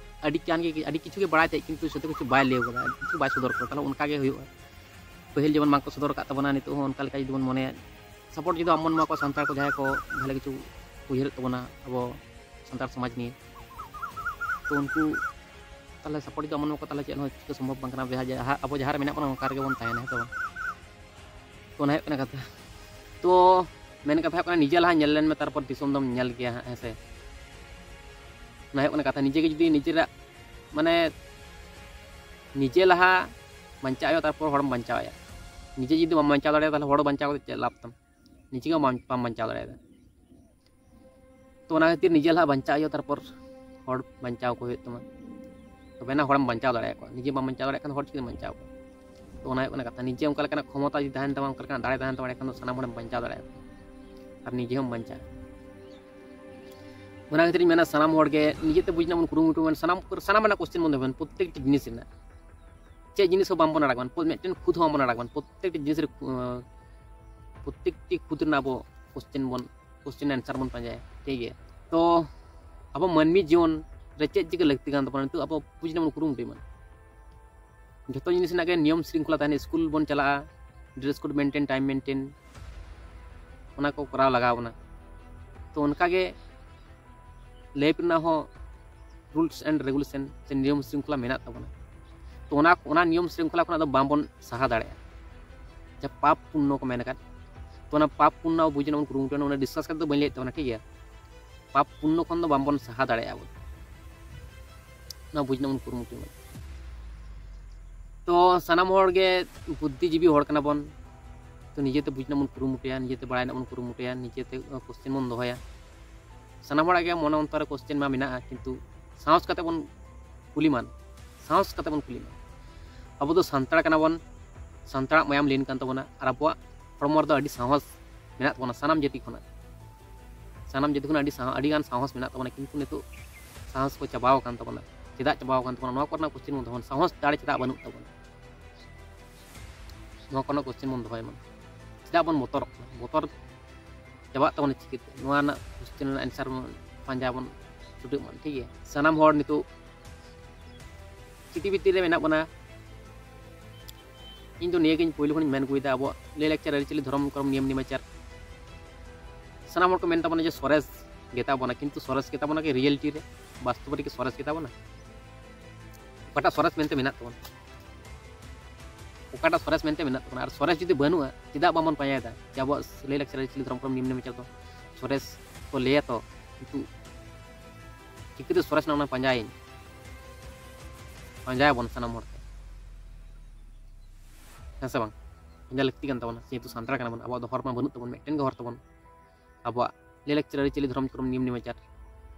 ᱟᱹᱰᱤ ᱜᱟᱱ ᱜᱮ, ᱟᱹᱰᱤ ᱠᱤᱪᱷᱩ ᱜᱮ ᱵᱟᱲᱟᱭ ᱛᱟᱦᱮᱸᱫ, ᱠᱤᱱᱛᱩ ᱡᱚᱛᱚ ᱠᱤᱪᱷᱩ ᱵᱟᱭ ᱞᱟᱹᱭ ᱠᱟᱫᱟ, ᱟᱹᱰᱤ ᱠᱤᱪᱷᱩ ᱵᱟᱭ ᱥᱚᱫᱚᱨ ᱠᱟᱫᱟ, ᱛᱟᱦᱚᱞᱮ ᱚᱱᱠᱟ ᱜᱮ ᱦᱩᱭᱩᱜᱼᱟ᱾ ᱯᱟᱹᱦᱤᱞ ᱡᱮᱢᱚᱱ ᱵᱟᱝᱠᱚ ᱥᱚᱫᱚᱨ ᱟᱠᱟᱫ ᱛᱟᱵᱚᱱᱟ, ᱱᱤᱛᱚᱜ ᱦᱚᱸ ᱚᱱᱠᱟ ᱞᱮᱠᱟ ᱡᱩᱫᱤ ᱵᱚᱱ ᱢᱚᱱᱮᱭᱟ, ᱥᱟᱯᱳᱨᱴ ᱡᱩᱫᱤ ᱵᱟᱢ ᱮᱢᱟ ᱠᱚᱣᱟ ᱥᱟᱱᱛᱟᱲ ᱠᱚ, ᱡᱟᱦᱟᱸᱭ ᱠᱚ ᱵᱷᱟᱞᱮ ᱠᱤᱪᱷᱩ ᱩᱭᱦᱟᱹᱨᱮᱫ ᱛᱟᱵᱚᱱᱟ ᱟᱵᱚ ᱥᱟᱱᱛᱟᱲ ᱥᱚᱢᱟᱡᱽ ᱱᱤᱭᱮ, ᱛᱚ ᱩᱱᱠᱩ ᱛᱟᱦᱚᱞᱮ ᱥᱟᱯᱳᱨᱴ ᱡᱩᱫᱤ ᱵᱟᱢ ᱮᱢᱟ ᱠᱚᱣᱟ, ᱛᱟᱦᱚᱞᱮ ᱪᱮᱫ ᱦᱚᱸ ᱪᱤᱠᱟᱹ ᱥᱚᱢᱵᱷᱚᱵ ᱵᱟᱝ ᱠᱟᱱᱟ᱾ ᱡᱟᱦᱟᱸ, ᱡᱟᱦᱟᱸ, ᱟᱵᱚ ᱡᱟᱦᱟᱸ ᱨᱮ ᱢᱮᱱᱟᱜ ᱵᱚᱱᱟ, ᱚᱱᱠᱟ ᱨᱮᱜᱮ ᱵᱚᱱ ᱛᱟᱦᱮᱱᱟ, ᱦᱮᱸ ᱥᱮ ᱵᱟᱝ? ᱛᱚ ᱚᱱᱟ ᱦᱩᱭᱩᱜ ᱠᱟᱱᱟ ᱠᱟᱛᱷᱟ᱾ ᱛᱚ ᱢᱮᱱ ᱠᱟᱛᱷᱟ ᱦᱩᱭᱩᱜ ᱠᱟᱱᱟ, ᱱᱤᱡᱮ ᱞᱟᱦᱟ ᱧᱮᱞ ᱞᱮᱱ ᱢᱮ, ᱛᱟᱨᱯᱚᱨ ᱫᱤᱥᱚᱢ ᱫᱚᱢ ᱧᱮᱞ ᱜᱮᱭᱟ ᱦᱟᱸᱜ, ᱦᱮᱸ ᱥᱮ? ᱚᱱᱟ ᱦᱩᱭᱩᱜ ᱠᱟᱱᱟ ᱠᱟᱛᱷᱟ, ᱱᱤᱡᱮ ᱜᱮ ᱡᱩᱫᱤ ᱱᱤᱡᱮᱨᱟᱜ, ᱢᱟᱱᱮ, ᱱᱤᱡᱮ ᱞᱟᱦᱟ ᱵᱟᱧᱪᱟᱜ ᱦᱩᱭᱩᱜᱼᱟ, ᱛᱟᱨᱯᱚᱨ ᱦᱚᱲᱮᱢ ᱵᱟᱧᱪᱟᱣᱮᱭᱟ᱾ ᱱᱤᱡᱮ ᱡᱩᱫᱤ ᱵᱟᱢ ᱵᱟᱧᱪᱟᱣ ᱫᱟᱲᱮᱭᱟᱜᱼᱟ, ᱛᱟᱦᱚᱞᱮ ᱦᱚᱲ ᱵᱟᱧᱪᱟᱣ ᱠᱟᱛᱮ ᱪᱮᱫ ᱞᱟᱵᱷ ᱛᱟᱢ? ᱱᱤᱡᱮ ᱜᱮ ᱵᱟᱢ, ᱵᱟᱢ ᱵᱟᱧᱪᱟᱣ ᱫᱟᱲᱮᱭᱟᱜᱼᱟ᱾ ᱛᱚ ᱚᱱᱟ ᱠᱷᱟᱹᱛᱤᱨ ᱱᱤᱡᱮ ᱞᱟᱦᱟ ᱵᱟᱧᱪᱟᱜ ᱦᱩᱭᱩᱜᱼᱟ, ᱛᱟᱨᱯᱚᱨ ᱦᱚᱲ ᱵᱟᱧᱪᱟᱣ ᱠᱚ ᱦᱩᱭᱩᱜ ᱛᱟᱢᱟ, ᱛᱚᱵᱮᱱᱟ ᱦᱚᱲᱮᱢ ᱵᱟᱧᱪᱟᱣ ᱫᱟᱲᱮᱭᱟᱠᱚᱣᱟ᱾ ᱱᱤᱡᱮ ᱵᱟᱢ ᱵᱟᱧᱪᱟᱣ ᱫᱟᱲᱮᱭᱟᱜ ᱠᱷᱟᱱ ᱦᱚᱲ ᱪᱤᱠᱟᱹᱛᱮᱢ ᱵᱟᱧᱪᱟᱣ ᱠᱚᱣᱟ? ᱛᱚ ᱚᱱᱟ ᱦᱩᱭᱩᱜ ᱠᱟᱱᱟ ᱠᱟᱛᱷᱟ, ᱱᱤᱡᱮ ᱚᱱᱠᱟ ᱞᱮᱠᱟᱱᱟᱜ ᱠᱷᱚᱢᱚᱛᱟ ᱡᱩᱫᱤ ᱛᱟᱦᱮᱱ ᱛᱟᱢᱟ, ᱚᱱᱠᱟ ᱞᱮᱠᱟᱱᱟᱜ ᱫᱟᱲᱮ ᱛᱟᱦᱮᱱ ᱛᱟᱢᱟ, ᱮᱸᱰᱮᱠᱷᱟᱱ ᱫᱚ ᱥᱟᱱᱟᱢ ᱦᱚᱲᱮᱢ ᱵᱟᱧᱪᱟᱣ ᱫᱟᱲᱮᱭᱟᱠᱚᱣᱟ ᱟᱨ ᱱᱤᱡᱮ ᱦᱚᱸᱢ ᱵᱟᱧᱪᱟᱜᱼᱟ᱾ ᱚᱱᱟ ᱠᱷᱟᱹᱛᱤᱨ ᱤᱧ ᱢᱮᱱᱟ, ᱥᱟᱱᱟᱢ ᱦᱚᱲ ᱜᱮ ᱱᱤᱡᱮᱛᱮ ᱵᱩᱡᱽ ᱨᱮᱱᱟᱜ ᱵᱚᱱ ᱠᱩᱨᱩᱢᱩᱴᱩ ᱵᱚᱱ, ᱥᱟᱱᱟᱢ, ᱥᱟᱱᱟᱢ ᱨᱮᱱᱟᱜ ᱠᱚᱥᱪᱮᱱ ᱵᱚᱱ ᱫᱚᱦᱚᱭ ᱵᱚᱱ, ᱯᱨᱚᱛᱛᱮᱠᱴᱤ ᱡᱤᱱᱤᱥ ᱨᱮᱱᱟᱜ᱾ ᱪᱮᱫ ᱡᱤᱱᱤᱥ ᱦᱚᱸ ᱵᱟᱝᱵᱚᱱ ᱟᱲᱟᱜ ᱵᱚᱱ, ᱯᱚ-, ᱢᱤᱫᱴᱮᱱ ᱠᱷᱩᱫ ᱦᱚᱸ ᱵᱟᱵᱚᱱ ᱟᱲᱟᱜ ᱵᱚᱱ, ᱯᱨᱚᱛᱛᱮᱠᱴᱤ ᱡᱤᱱᱤᱥ ᱨᱮ, ᱟᱸ, ᱯᱨᱚᱛᱛᱮᱠᱴᱤ ᱠᱷᱩᱫ ᱨᱮᱱᱟᱜ ᱟᱵᱚ ᱠᱚᱥᱪᱮᱱ ᱵᱚᱱ, ᱠᱚᱥᱪᱮᱱ ᱮᱱᱥᱟᱨ ᱵᱚᱱ ᱯᱟᱸᱡᱟᱭᱟ, ᱴᱷᱤᱠ ᱜᱮᱭᱟ? ᱛᱚ ᱟᱵᱚ ᱢᱟᱹᱱᱢᱤ ᱡᱤᱭᱚᱱ ᱨᱮ ᱪᱮᱫ ᱪᱤᱠᱟᱹ ᱞᱟᱹᱠᱛᱤ ᱠᱟᱱ ᱛᱟᱵᱚᱱᱟ, ᱱᱤᱛᱚᱜ ᱟᱵᱚ ᱵᱩᱡᱽ ᱨᱮᱱᱟᱜ ᱵᱚᱱ ᱠᱩᱨᱩᱢᱩᱴᱩᱭ ᱢᱟ᱾ ᱡᱚᱛᱚ ᱡᱤᱱᱤᱥ ᱨᱮᱱᱟᱜ ᱜᱮ ᱱᱤᱭᱚᱢ ᱥᱤᱝᱠᱷᱚᱞᱟ ᱛᱟᱦᱮᱱᱟ, ᱥᱠᱩᱞ ᱵᱚᱱ ᱪᱟᱞᱟᱜᱼᱟ, dress code maintain, time maintain, ᱚᱱᱟ ᱠᱚ ᱠᱚᱨᱟᱣ ᱞᱟᱜᱟᱣ ᱵᱚᱱᱟ᱾ ᱛᱚ ᱚᱱᱠᱟᱜᱮ ᱞᱟᱭᱤᱯᱷ ᱨᱮᱱᱟᱜ ᱦᱚᱸ ᱨᱩᱞᱥ ᱮᱱᱰ ᱨᱮᱜᱩᱞᱮᱥᱚᱱ ᱥᱮ ᱱᱤᱭᱚᱢ ᱥᱤᱝᱠᱷᱚᱞᱟ ᱢᱮᱱᱟᱜ ᱛᱟᱵᱚᱱᱟ᱾ ᱛᱚ ᱚᱱᱟ, ᱚᱱᱟ ᱱᱤᱭᱚᱢ ᱥᱤᱝᱠᱷᱚᱞᱟ ᱠᱷᱚᱱᱟᱜ ᱫᱚ ᱵᱟᱝᱵᱚᱱ ᱥᱟᱦᱟ ᱫᱟᱲᱮᱭᱟᱜᱼᱟ᱾ ᱡᱟᱦᱟᱸ ᱯᱟᱯ ᱯᱩᱱᱱᱚ ᱠᱚ ᱢᱮᱱ ᱟᱠᱟᱫ, ᱛᱚ ᱚᱱᱟ ᱯᱟᱯ ᱯᱩᱱᱱᱚ ᱟᱵᱚ ᱵᱩᱡᱽ ᱨᱮᱱᱟᱜ ᱵᱚᱱ ᱠᱩᱨᱩᱢᱩᱴᱩᱭᱟ᱾ ᱚᱱᱟ ᱰᱤᱥᱠᱟᱥ ᱠᱟᱛᱮ ᱫᱚ ᱵᱟᱹᱧ ᱞᱟᱹᱭᱮᱫ ᱛᱟᱵᱚᱱᱟ, ᱴᱷᱤᱠ ᱜᱮᱭᱟ? ᱯᱟᱯ ᱯᱩᱱᱱᱚ ᱠᱷᱚᱱ ᱫᱚ ᱵᱟᱝᱵᱚᱱ ᱥᱟᱦᱟ ᱫᱟᱲᱮᱭᱟᱜᱼᱟ ᱵᱚᱱ, ᱚᱱᱟ ᱵᱩᱡᱽ ᱨᱮᱱᱟᱜ ᱵᱚᱱ ᱠᱩᱨᱩᱢᱩᱴᱩᱭᱟ᱾ ᱛᱚ ᱥᱟᱱᱟᱢ ᱦᱚᱲ ᱜᱮ ᱵᱩᱫᱽᱫᱷᱤᱡᱤᱵᱤ ᱦᱚᱲ ᱠᱟᱱᱟ ᱵᱚᱱ, ᱛᱚ ᱱᱤᱡᱮᱛᱮ ᱵᱩᱡᱽ ᱨᱮᱱᱟᱜ ᱵᱚᱱ ᱠᱩᱨᱩᱢᱩᱴᱩᱭᱟ, ᱱᱤᱡᱮᱛᱮ ᱵᱟᱲᱟᱭ ᱨᱮᱱᱟᱜ ᱵᱚᱱ ᱠᱩᱨᱩᱢᱩᱴᱩᱭᱟ, ᱱᱤᱡᱮᱛᱮ ᱠᱚᱥᱪᱮᱱ ᱵᱚᱱ ᱫᱚᱦᱚᱭᱟ᱾ ᱥᱟᱱᱟᱢ ᱦᱚᱲᱟᱜ ᱜᱮ ᱢᱚᱱᱮ ᱚᱱᱛᱚᱨ ᱨᱮ ᱠᱚᱥᱪᱮᱱ ᱢᱟ ᱢᱮᱱᱟᱜᱼᱟ, ᱠᱤᱱᱛᱩ ᱥᱟᱦᱚᱥ ᱠᱟᱛᱮ ᱵᱚᱱ ᱠᱩᱞᱤ ᱢᱟ, ᱥᱟᱦᱚᱥ ᱠᱟᱛᱮ ᱵᱚᱱ ᱠᱩᱞᱤ ᱢᱟ᱾ ᱟᱵᱚ ᱫᱚ ᱥᱟᱱᱛᱟᱲ ᱠᱟᱱᱟ ᱵᱚᱱ, ᱥᱟᱱᱛᱟᱲᱟᱜ ᱢᱟᱭᱟᱢ ᱞᱤᱱ ᱠᱟᱱ ᱛᱟᱵᱚᱱᱟ, ᱟᱨ ᱟᱵᱚᱣᱟᱜ ᱦᱚᱲᱢᱚ ᱨᱮᱫᱚ ᱟᱹᱰᱤ ᱥᱟᱦᱚᱥ ᱢᱮᱱᱟᱜ ᱛᱟᱵᱚᱱᱟ ᱥᱟᱱᱟᱢ ᱡᱟᱹᱛᱤ ᱠᱷᱚᱱᱟᱜ᱾ ᱥᱟᱱᱟᱢ ᱡᱟᱹᱛᱤ ᱠᱷᱚᱱᱟᱜ ᱟᱹᱰᱤ ᱥᱟᱦᱚ-, ᱟᱹᱰᱤ ᱜᱟᱱ ᱥᱟᱦᱚᱥ ᱢᱮᱱᱟᱜ ᱛᱟᱵᱚᱱᱟ, ᱠᱤᱱᱛᱩ ᱱᱤᱛᱚᱜ ᱥᱟᱦᱚᱥ ᱠᱚ ᱪᱟᱵᱟᱣ ᱟᱠᱟᱱ ᱛᱟᱵᱚᱱᱟ᱾ ᱪᱮᱫᱟᱜ ᱪᱟᱵᱟᱣ ᱟᱠᱟᱱ ᱛᱟᱵᱚᱱᱟ, ᱱᱚᱣᱟ ᱠᱚᱨᱮᱱᱟᱜ ᱠᱚᱥᱪᱮᱱ ᱵᱚᱱ ᱫᱚᱦᱚᱭᱟ᱾ ᱥᱟᱦᱚᱥ ᱫᱟᱲᱮ ᱪᱮᱫᱟᱜ ᱵᱟᱹᱱᱩᱜ ᱛᱟᱵᱚᱱᱟ, ᱱᱚᱣᱟ ᱠᱚᱨᱮᱱᱟᱜ ᱠᱚᱥᱪᱮᱱ ᱵᱚᱱ ᱫᱚᱦᱚᱭ ᱢᱟ᱾ ᱪᱮᱫᱟᱜ ᱵᱚᱱ ᱵᱚᱛᱚᱨᱚᱜ ᱠᱟᱱᱟ? ᱵᱚᱛᱚᱨ ᱪᱟᱵᱟᱜ ᱛᱟᱵᱚᱱᱟ ᱪᱤᱠᱟᱹᱛᱮ? ᱱᱚᱣᱟ ᱨᱮᱱᱟᱜ ᱠᱚᱥᱪᱮᱱ ᱨᱮᱱᱟᱜ ᱮᱱᱥᱟᱨ ᱵᱚᱱ ᱯᱟᱸᱡᱟ ᱵᱚᱱ ᱪᱷᱩᱴᱟᱹᱜ ᱢᱟ, ᱴᱷᱤᱠ ᱜᱮᱭᱟ? ᱥᱟᱱᱟᱢ ᱦᱚᱲ ᱱᱤᱛᱚᱜ ᱪᱤᱴᱤ ᱵᱷᱤᱛᱤᱨ ᱨᱮ ᱢᱮᱱᱟᱜ ᱵᱚᱱᱟ᱾ ᱤᱧ ᱫᱚ ᱱᱤᱭᱟᱹ ᱜᱤᱧ ᱯᱳᱭᱞᱳ ᱠᱷᱚᱱᱤᱧ ᱢᱮᱱ ᱟᱹᱜᱩᱭᱮᱫᱟ, ᱟᱵᱚᱣᱟᱜ ᱞᱟᱹᱭ ᱞᱟᱠᱪᱟᱨ, ᱟᱹᱨᱤᱪᱟᱹᱞᱤ, ᱫᱷᱚᱨᱚᱢ, ᱠᱚᱨᱚᱢ, ᱱᱤᱭᱚᱢ, ᱱᱮᱢᱟᱪᱟᱨ ᱥᱟᱱᱟᱢ ᱦᱚᱲ ᱠᱚ ᱢᱮᱱ ᱛᱟᱵᱚᱱᱟ ᱡᱮ ᱥᱚᱨᱮᱥ ᱜᱮᱛᱟ ᱵᱚᱱᱟ, ᱠᱤᱱᱛᱩ ᱥᱚᱨᱮᱥ ᱜᱮᱛᱟ ᱵᱚᱱᱟ ᱠᱤ ᱨᱤᱭᱮᱞᱤᱴᱤ ᱨᱮ, ᱵᱟᱥᱛᱚᱵ ᱨᱮ ᱠᱤ ᱥᱚᱨᱮᱥ ᱜᱮᱛᱟ ᱵᱚᱱᱟ? ᱚᱠᱟᱴᱟᱜ ᱥᱚᱨᱮᱥ ᱢᱮᱱᱛᱮ ᱢᱮᱱᱟᱜ ᱛᱟᱵᱚᱱᱟ? ᱚᱠᱟᱴᱟᱜ ᱥᱚᱨᱮᱥ ᱢᱮᱱᱛᱮ ᱢᱮᱱᱟᱜ ᱛᱟᱵᱚᱱᱟ? ᱟᱨ ᱥᱚᱨᱮᱥ ᱡᱩᱫᱤ ᱵᱟᱹᱱᱩᱜᱼᱟ, ᱪᱮᱫᱟᱜ ᱵᱟᱵᱚᱱ ᱯᱟᱸᱡᱟᱭᱮᱫᱟ ᱡᱮ ᱟᱵᱚᱣᱟᱜ ᱞᱟᱹᱭ ᱞᱟᱠᱪᱟᱨ, ᱟᱹᱨᱤᱪᱟᱹᱞᱤ, ᱫᱷᱚᱨᱚᱢ, ᱠᱚᱨᱚᱢ, ᱱᱤᱭᱚᱢ, ᱱᱮᱢᱟᱪᱟᱨ ᱫᱚ ᱥᱚᱨᱮᱥ ᱠᱚ ᱞᱟᱹᱭᱟ? ᱛᱚ ᱠᱤᱱᱛᱩ ᱪᱤᱠᱟᱹᱛᱮ ᱥᱚᱨᱮᱥ ᱨᱮᱱᱟᱜ ᱚᱱᱟ ᱯᱟᱸᱡᱟᱭᱟᱹᱧ? ᱯᱟᱸᱡᱟᱭᱟᱵᱚᱱ ᱥᱟᱱᱟᱢ ᱦᱚᱲ ᱛᱮ, ᱦᱮᱸ ᱥᱮ ᱵᱟᱝ? ᱯᱟᱸᱡᱟ ᱞᱟᱹᱠᱛᱤ ᱠᱟᱱ ᱛᱟᱵᱚᱱᱟ, ᱡᱮᱦᱮᱛᱩ ᱥᱟᱱᱛᱟᱲ ᱠᱟᱱᱟ ᱵᱚᱱ᱾ ᱟᱵᱚᱣᱟᱜ ᱫᱚ ᱦᱚᱨ ᱢᱟ ᱵᱟᱹᱱᱩᱜ ᱛᱟᱵᱚᱱ, ᱢᱤᱫᱴᱮᱱ ᱜᱮ ᱦᱚᱨ ᱛᱟᱵᱚᱱ᱾ ᱟᱵᱚᱣᱟᱜ ᱞᱟᱹᱭ ᱞᱟᱠᱪᱟᱨ, ᱟᱹᱨᱤᱪᱟᱹᱞᱤ, ᱫᱷᱚᱨᱚᱢ, ᱠᱚᱨᱚᱢ, ᱱᱤᱭᱚᱢ, ᱱᱮᱢᱟᱪᱟᱨ,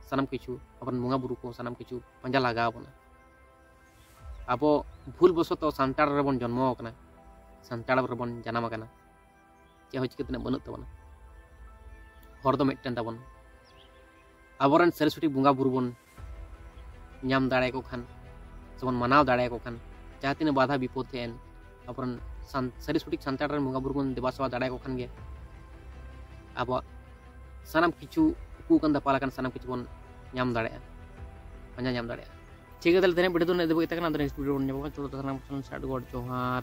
ᱥᱟᱱᱟᱢ ᱠᱤᱪᱷᱩ, ᱟᱵᱚᱨᱮᱱ ᱵᱚᱸᱜᱟ ᱵᱩᱨᱩ ᱠᱚ, ᱥᱟᱱᱟᱢ ᱠᱤᱪᱷᱩ ᱯᱟᱸᱡᱟ ᱞᱟᱜᱟᱣ ᱵᱚᱱᱟ᱾ ᱟᱵᱚ ᱵᱷᱩᱞ ᱵᱚᱥᱚᱛᱚ ᱥᱟᱱᱛᱟᱲ ᱨᱮᱵᱚᱱ ᱡᱚᱱᱢᱚ ᱟᱠᱟᱱᱟ, ᱥᱟᱱᱛᱟᱲ ᱨᱮᱵᱚᱱ ᱡᱟᱱᱟᱢ ᱟᱠᱟᱱᱟ, ᱪᱮᱫ ᱦᱚᱸ ᱪᱤᱠᱟᱹ ᱛᱮᱱᱟᱜ ᱵᱟᱹᱱᱩᱜ ᱛᱟᱵᱚᱱᱟ᱾ ᱦᱚᱨ ᱫᱚ ᱢᱤᱫᱴᱮᱱ ᱛᱟᱵᱚᱱ᱾ ᱟᱵᱚᱨᱮᱱ ᱥᱟᱹᱨᱤ ᱥᱚᱴᱷᱤᱠ ᱵᱚᱸᱜᱟ ᱵᱩᱨᱩ ᱵᱚᱱ ᱧᱟᱢ ᱫᱟᱲᱮᱭᱟᱠᱚ ᱠᱷᱟᱱ, ᱥᱮᱵᱚᱱ ᱢᱟᱱᱟᱣ ᱫᱟᱲᱮᱭᱟᱠᱚ ᱠᱷᱟᱱ, ᱡᱟᱦᱟᱸ ᱛᱤᱱᱟᱹᱜ ᱵᱟᱫᱷᱟ ᱵᱤᱯᱚᱫ ᱦᱮᱡ ᱮᱱ, ᱟᱵᱚᱨᱮᱱ ᱥᱟᱱ-, ᱥᱟᱹᱨᱤ ᱥᱚᱴᱷᱤᱠ ᱥᱟᱱᱛᱟᱲ ᱨᱮᱱ ᱵᱚᱸᱜᱟ ᱵᱩᱨᱩ ᱵᱚᱱ ᱫᱮᱵᱟ ᱥᱮᱵᱟ ᱫᱟᱲᱮᱭᱟᱠᱚ ᱠᱷᱟᱱ ᱜᱮ, ᱟᱵᱚᱣᱟᱜ ᱥᱟᱱᱟᱢ ᱠᱤᱪᱷᱩ ᱩᱠᱩ ᱟᱠᱟᱱ ᱫᱟᱯᱟᱞ ᱟᱠᱟᱱ ᱥᱟᱱᱟᱢ ᱠᱤᱪᱷᱩ ᱵᱚᱱ ᱧᱟᱢ ᱫᱟᱲᱮᱭᱟᱜᱼᱟ, ᱯᱟᱸᱡᱟ ᱧᱟᱢ ᱫᱟᱲᱮᱭᱟᱜᱼᱟ᱾ ᱴᱷᱤᱠ ᱜᱮᱭᱟ, ᱛᱟᱦᱞᱮ ᱛᱮᱦᱮᱧ ᱵᱷᱤᱰᱤᱭᱳ ᱫᱚ ᱩᱱᱟᱹᱜ ᱫᱷᱟᱹᱵᱤᱡ ᱜᱮ ᱛᱟᱦᱮᱸ ᱠᱟᱱᱟ᱾ ᱟᱫᱚ ᱱᱮᱠᱥᱴ ᱵᱷᱤᱰᱤᱭᱳ ᱵᱚᱱ ᱧᱟᱯᱟᱢᱟ᱾ ᱪᱚᱞᱚ, ᱥᱟᱱᱟᱢ ᱠᱚ ᱴᱷᱮᱱ ᱥᱟᱹᱰ ᱜᱚᱰ ᱡᱚᱦᱟᱨ᱾